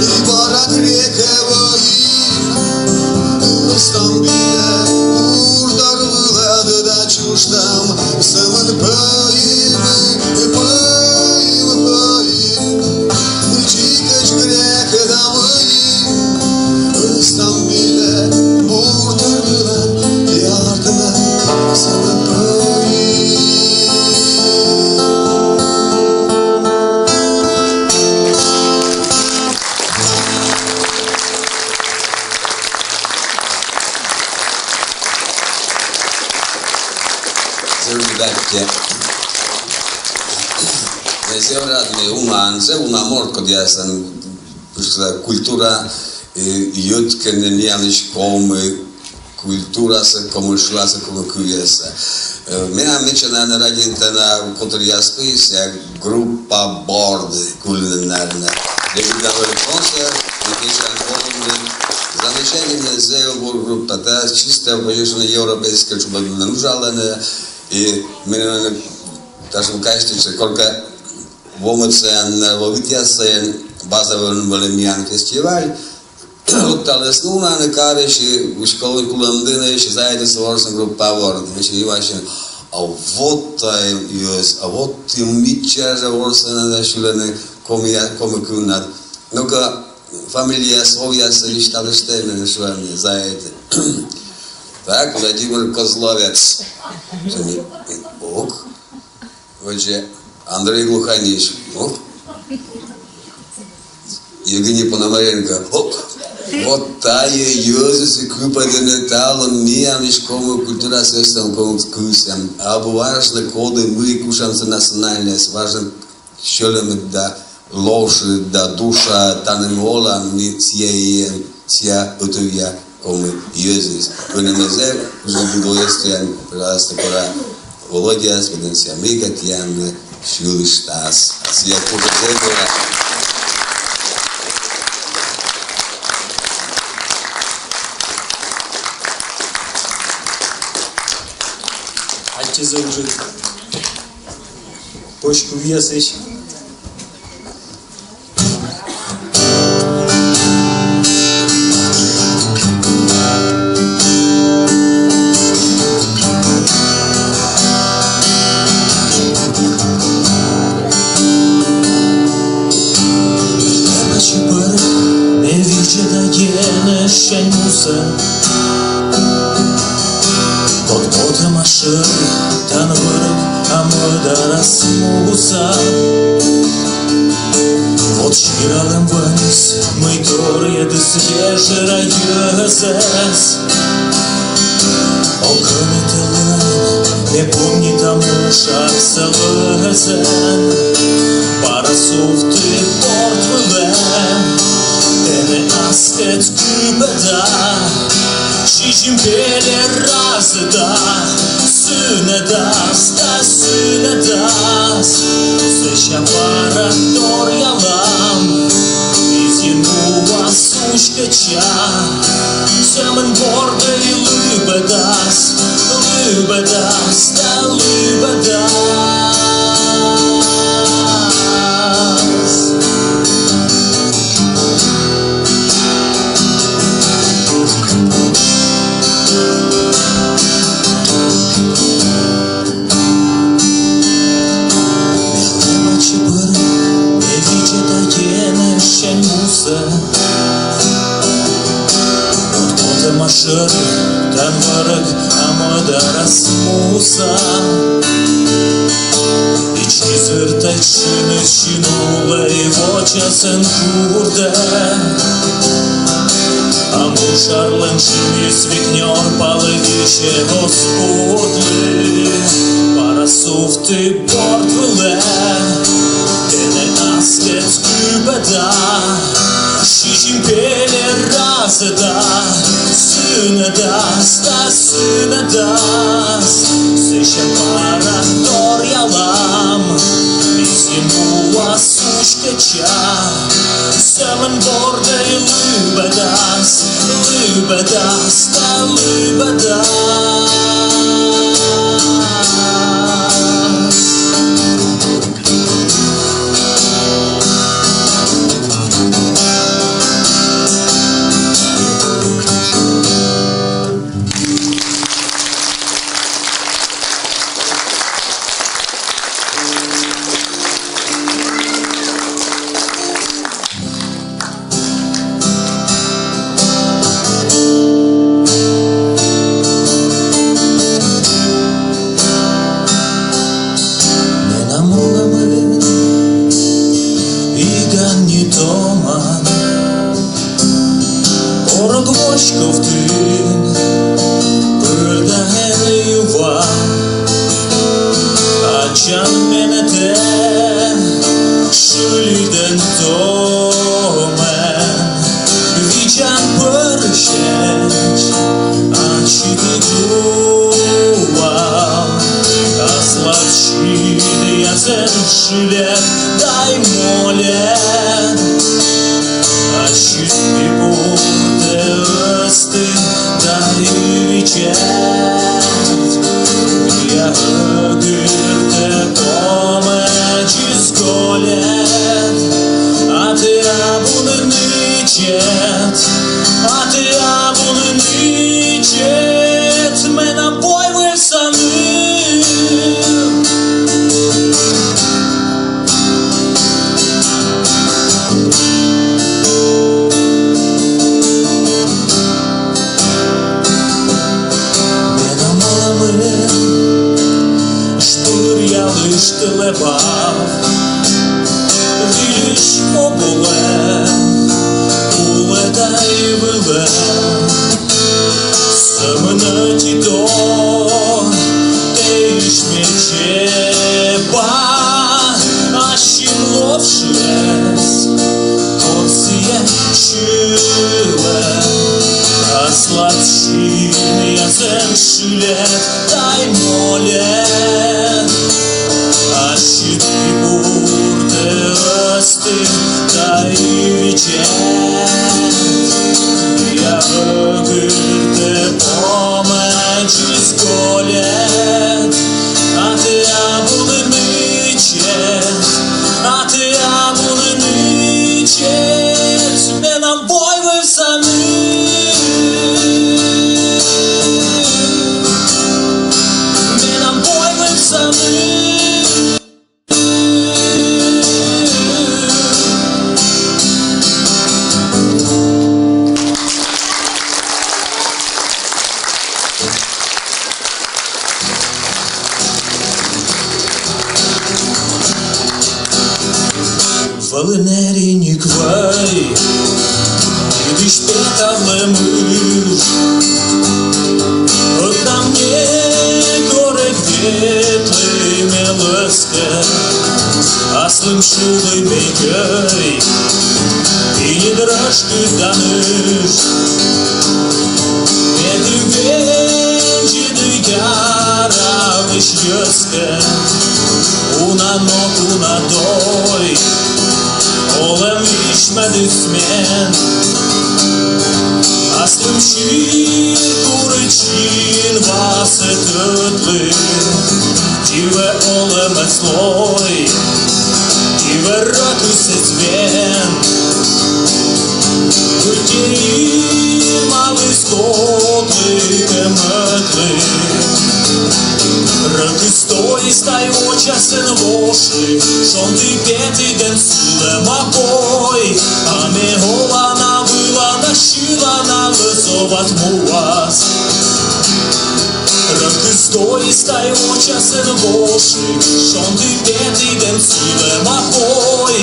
и бара грекӧ вӧйим. Ӧзтам битӧ бур тор вылӧ да чужтам сӧмын пӧйм, пӧйм, пӧйм. Дзикӧдз грекӧ да вӧйим. Ӧзтам битӧ бур тор вылӧ да артмӧ сӧмын пӧйм. Зэв ыджыд аттьӧ. Ме зэв рад, ме уна, зэв уна морт, кодъяслӧн, э, культура, э, йӧткӧны миянлысь коми культурасӧ, коми шыласӧ, коми кывъяссӧ. Э, менам мича на радейтана котыръяс пиысь, э, группа «Борд» кылӧны, наверно. Легендарный концерт, и мича на «Борд». Замечательный, зэв бур группа, да, чисто, конечно, европейскӧй чупӧдын уджалӧны, и менам татшӧм качествоысь коркӧ вомӧдсӧ, э, ловитъяссӧ, э, база вылын вӧлі миян фестиваль. Локталісны уна, нин карысь, и уськӧдісны Кулӧмдінын, и зайӧдісны ворсны группа «Борд». Значит, и вӧлі: «А вот тайӧ йӧз, а вот ті мича жӧ ворсӧны да сьылӧны коми, коми кывнад. Ну-ка, фамилияяс, овъяс листалыштӧй», — мися, шуӧны зайӧдыс. «Так, Владимир Козловец». Шуӧны: «Ок». Водзӧ Андрей Глуханич. Ок. Евгений Пономаренко. Ок. Вот тайӧ йӧзыс кыпӧдӧны талун миянлысь коми культура сӧстӧм, коми кывсӧм. Абу важнӧ, коді, мый, кутшӧм сійӧ национальность, важнӧ сьӧлӧмыд да лошыд да душа, тані ми олам, ми сійӧ, сійӧ ӧтувъя коми йӧзыс. Ӧні ме зэв кужи буду эстыян, пожалуйста, кора Володя, медым сійӧ мыйкӧ тіянлы сьылыштас. Сійӧ кужӧ зэв бура. Аттьӧ зэв ыджыд. Пӧсь кывъясысь. Чипер ме видзӧда Енэжсянь мусӧ. Код потӧма шӧр, тан вӧрӧг, а мӧдарас муса. Вот сиралӧм вӧнис, мый торйӧдіс вежӧра йӧзӧс. Ок ӧні тӧлын ме помнита мушарса вӧсӧн. Бара сувті порт вылӧ, тэнӧ аскӧд кыпӧда. Сизим пельӧ разӧда, сынӧдас да сынӧдас. Сэсся бара торъялам, изйӧ нуас уськӧдча. Сӧмын Бордӧй лыбӧдас, лыбӧдас да лыбӧдас. Шӧр тан вӧрӧг, а мӧдарас муса. Ички зыртӧй шыны син улӧ и вочасӧн курдӧ. А мушарлӧн шынйыс век нёрпалігысь оз кутлы. Бара сувті борд вылӧ, тэ нӧ аскӧд кыпӧдад. Сизим пельӧ разӧда, сынӧдас да сынӧдас. Сэсся бара торъялам, и зим муас уськӧдча. Сӧмын бордӧй лыбӧдас, лыбӧдас да лыбӧдас. Менам олӧмын иган ни томан, орӧг воськовтын пыр да эн юва. Ачан менӧ тэ шыльыдӧн томӧн, видзан пӧрысьӧдз ачыд гуа. Аслад синъясӧн шыльӧд дай мольӧд. Ассьыд пи пуртӧ ӧзтыд дай видзӧд. Миян ӧгыртӧ помӧдзыс гольӧд. А тэ абу нин ичӧт, а тэ абу нин ичӧт, менам войвывса нин. Менам олӧмын шпыръялыштӧ лэбав, вильысь кок улӧ, улӧ дай вылӧ. Сӧмын ӧти тор тэысь ме чепа, ассьым лов шыӧс кор сійӧ сьылӧ. Аслад синъясӧн шыльӧд дай мольӧд. Ассьыд пи пуртӧ ӧзтыд дай видзӧд. Миян ӧгыртӧ помӧдзыс гольӧд. А тэ абу нин ичӧт, а тэ абу нин ичӧт, менам войвывса нин. Менам войвывса нин. Вӧлі нериньык вӧй, кытысь петавлӧмысь. Ӧд на некор эг ветлы мелӧскӧд, аслым сюлӧй мекӧй, и нин рӧшкыданыс. Медым вензьыд яравысь йӧзкӧд, уна ног, уна дой, олӧм висьмӧдыс мен. Аслым син курыд синвасӧ тӧдлы, дивӧ олӧмыс лои, дивӧ рӧтыс эз вен. Быттьӧ инмалысь кодлыкӧ мӧдлы, рӧтыс тоис тай вочасӧн вошлы, шонді петігӧн сылӧма пой. А ме олана, вылана, сьылана лӧз Зоват муас. Рӧкыс тоис тай вочасӧн воши, шонді петігӧн сылӧма пой.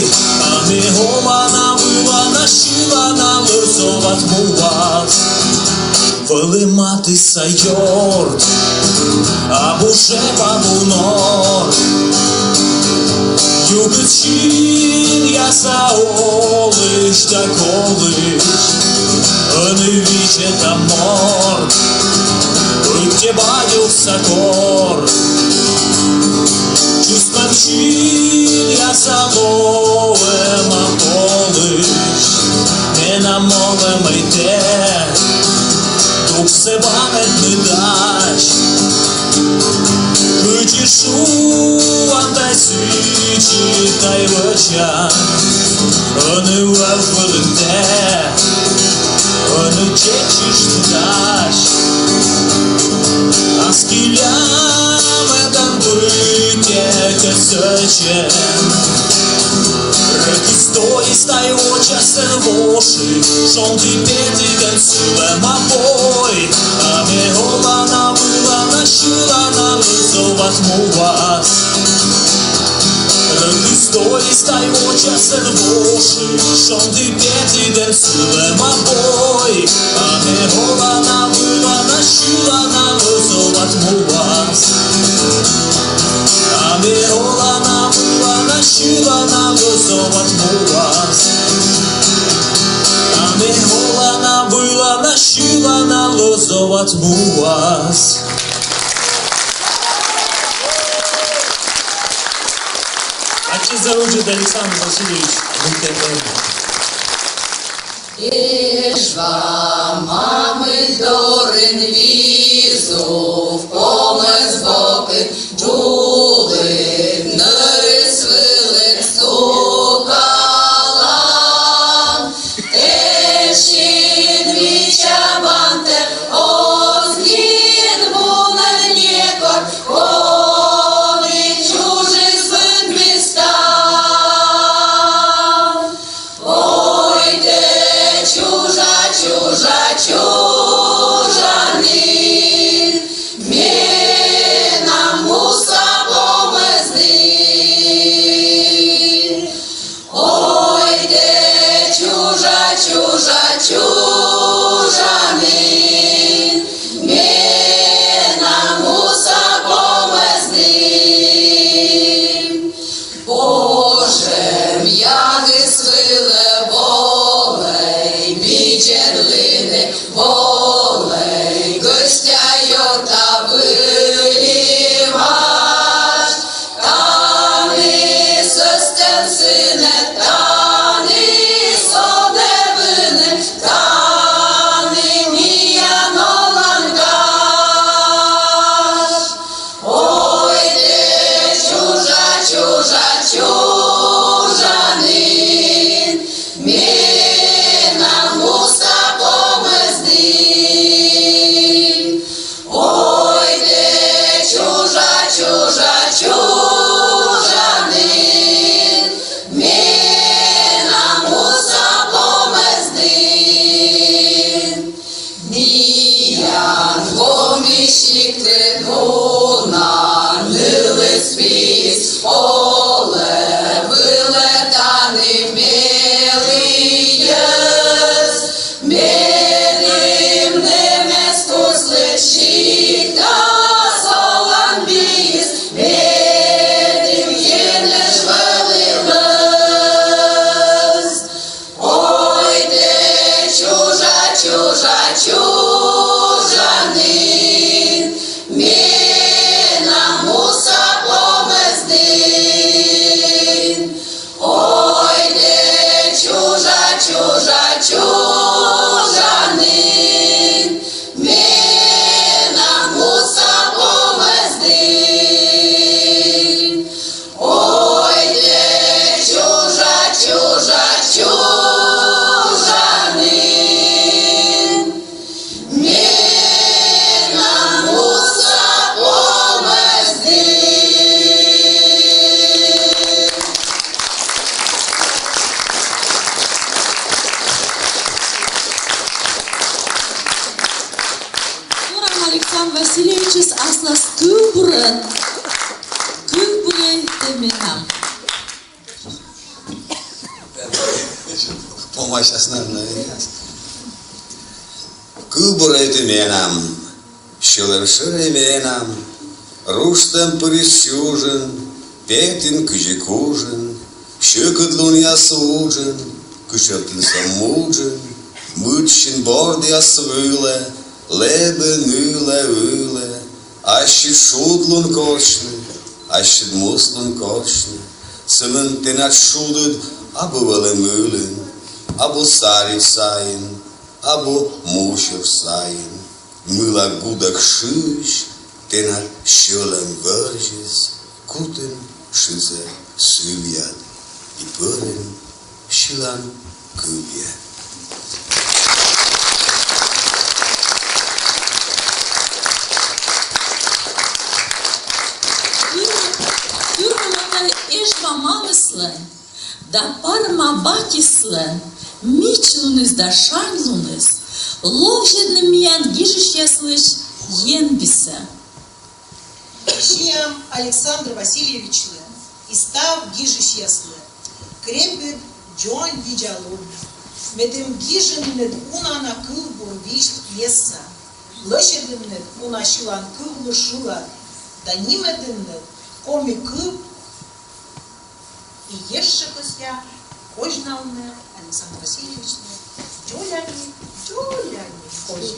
А ме олана-вылана, сьылана лӧзоват муас. Вӧлі матысса ёрт, абу жеб, абу нор. Югыд синъяса олысь да колысь, ӧні видзӧда морт, ӧтчеб аддзывса кор. Чӧскыд синъяса лоӧма полысь, менам олӧмӧй тэ дуксӧ банӧдны дась. Кыдзи шуан тай, сідзи тай вӧчан, ӧні вӧв вылын тэ, ӧні чеччышт дась. Аски лямӧдан быттьӧкӧ сэтшӧм. Рӧкыс тоис тай вочасӧн воши, шонді петігӧн сылӧма пой. А ме олана-вылана, сьылана лӧзоват муас. Рӧкыс тоис тай вочасӧн воши, шонді петігӧн сылӧма пой. А ме олана-вылана, сьылана лӧзоват муас. А ме олана-вылана, сьылана лӧзоват муас. А ме олана-вылана, сьылана лӧзоват муас. Ачыс зэв ыджыд, Александр Васильевич, М Т М. Эжва мамыд дорын визув, помӧс бокын джуджыд, нӧрыс вылын стукалан. Эшшӧ мича бантӧ оз нин мунӧд некор, коді чужис быд местаӧ. Ой, тэ чужа, чужа, чужанін, менам муса помӧсті. Ой, тэ чужа, чужа, чужанін, менам муса помӧсті. Божӧм ягыс вылӧ волӧй, видзӧдлыны волӧй, гӧстя ёрта выльӧсь. Тані сӧстӧм сынӧд, тані содӧ вынӧд, тані миян олан гаж. Ой, тэ чужа, чужа, чужанін, менам муса помӧсті. Ой, тэ чужа, чужа, чужанін, менам муса помӧсті. Миян Коми сиктын уна нылыс-пиыс олӧ, вылӧ тані меліяс. Медым нэмӧс куслы сиктас олан пиыс, медым енэж вӧлі лӧз. Ой, тэ чужа, чужа, чужанін, менам Александр Васильевичыс аслас кывбурын. Кывбурӧй тэ менам. Помасяс, наверное. Кывбурӧй тэ менам, сьӧлӧм шӧрӧй менам, руштӧм пырис чужин, петін кыдзи кужин, сьӧкыдлунъяс уджын, кытшовтін со муджын, мыччин бордъяс вылӧ, лэбын ылӧ, ылӧ, ассьыд шудлун корсьны, ассьыд муслун корсьны, сымын тэнад шудыд абу вӧлӧм ылын, абу саридз сайын, абу мусюр сайын. Мыла гудӧк шыысь тэнад сьӧлӧм вӧрзис, кутім шызӧ сывъяд и пӧрім сьыланкывъя. Тырмымӧн Эжва мамыслӧн да Парма батьыслӧн, мичлуныс да шаньлуныс, ловзьӧдны миян гижысьяслысь енбисӧ. Сиам Александр Васильевичлы и став гижысьяслы крепыд дзоньвидзалун, медым гижинныд уна на кывбур висьт пьеса, лӧсьӧдінныд уна сьыланкывлы шылад да нимӧдінныд коми кыв. И ещӧ кӧсъя козьналны Александр Васильевичлы дзоляник, дзоляник козьӧ.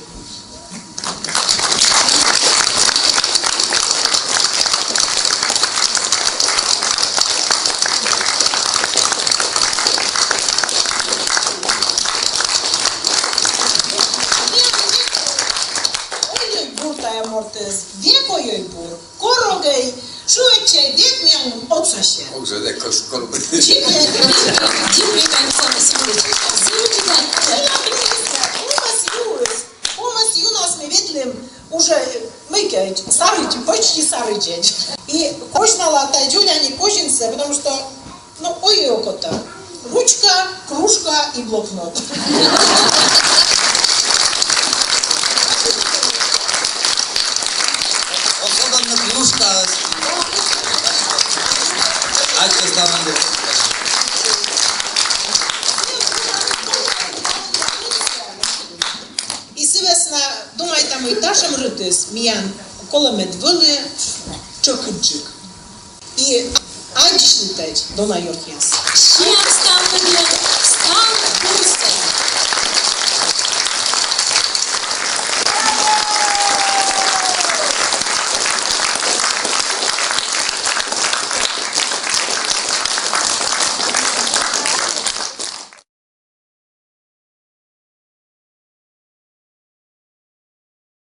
Ой-ой, бур тайӧ мортыс, век ой-ой, бур. Корӧ гӧй, шуӧдчӧй, век миян отсасьӧ. Уже да кос-, кор-. Дзик век, дзик век, Александр Васильевич. Ковмас юнас ми ветлім уже, мыйкӧ, сарыдз, почти сарыдзӧдз. И козьнала тай дзоляник козинсӧ, потому что, ну, ой, окота. Ручка, кружка и блокнот. Особенно кружка. А что там? И сы вӧсна думайта, мый татшӧм рытыс миян колӧ, мед вӧлі тшӧкыдджык. И аддзысьлытӧдз, дона ёртъяс. Сиам ставныдлы.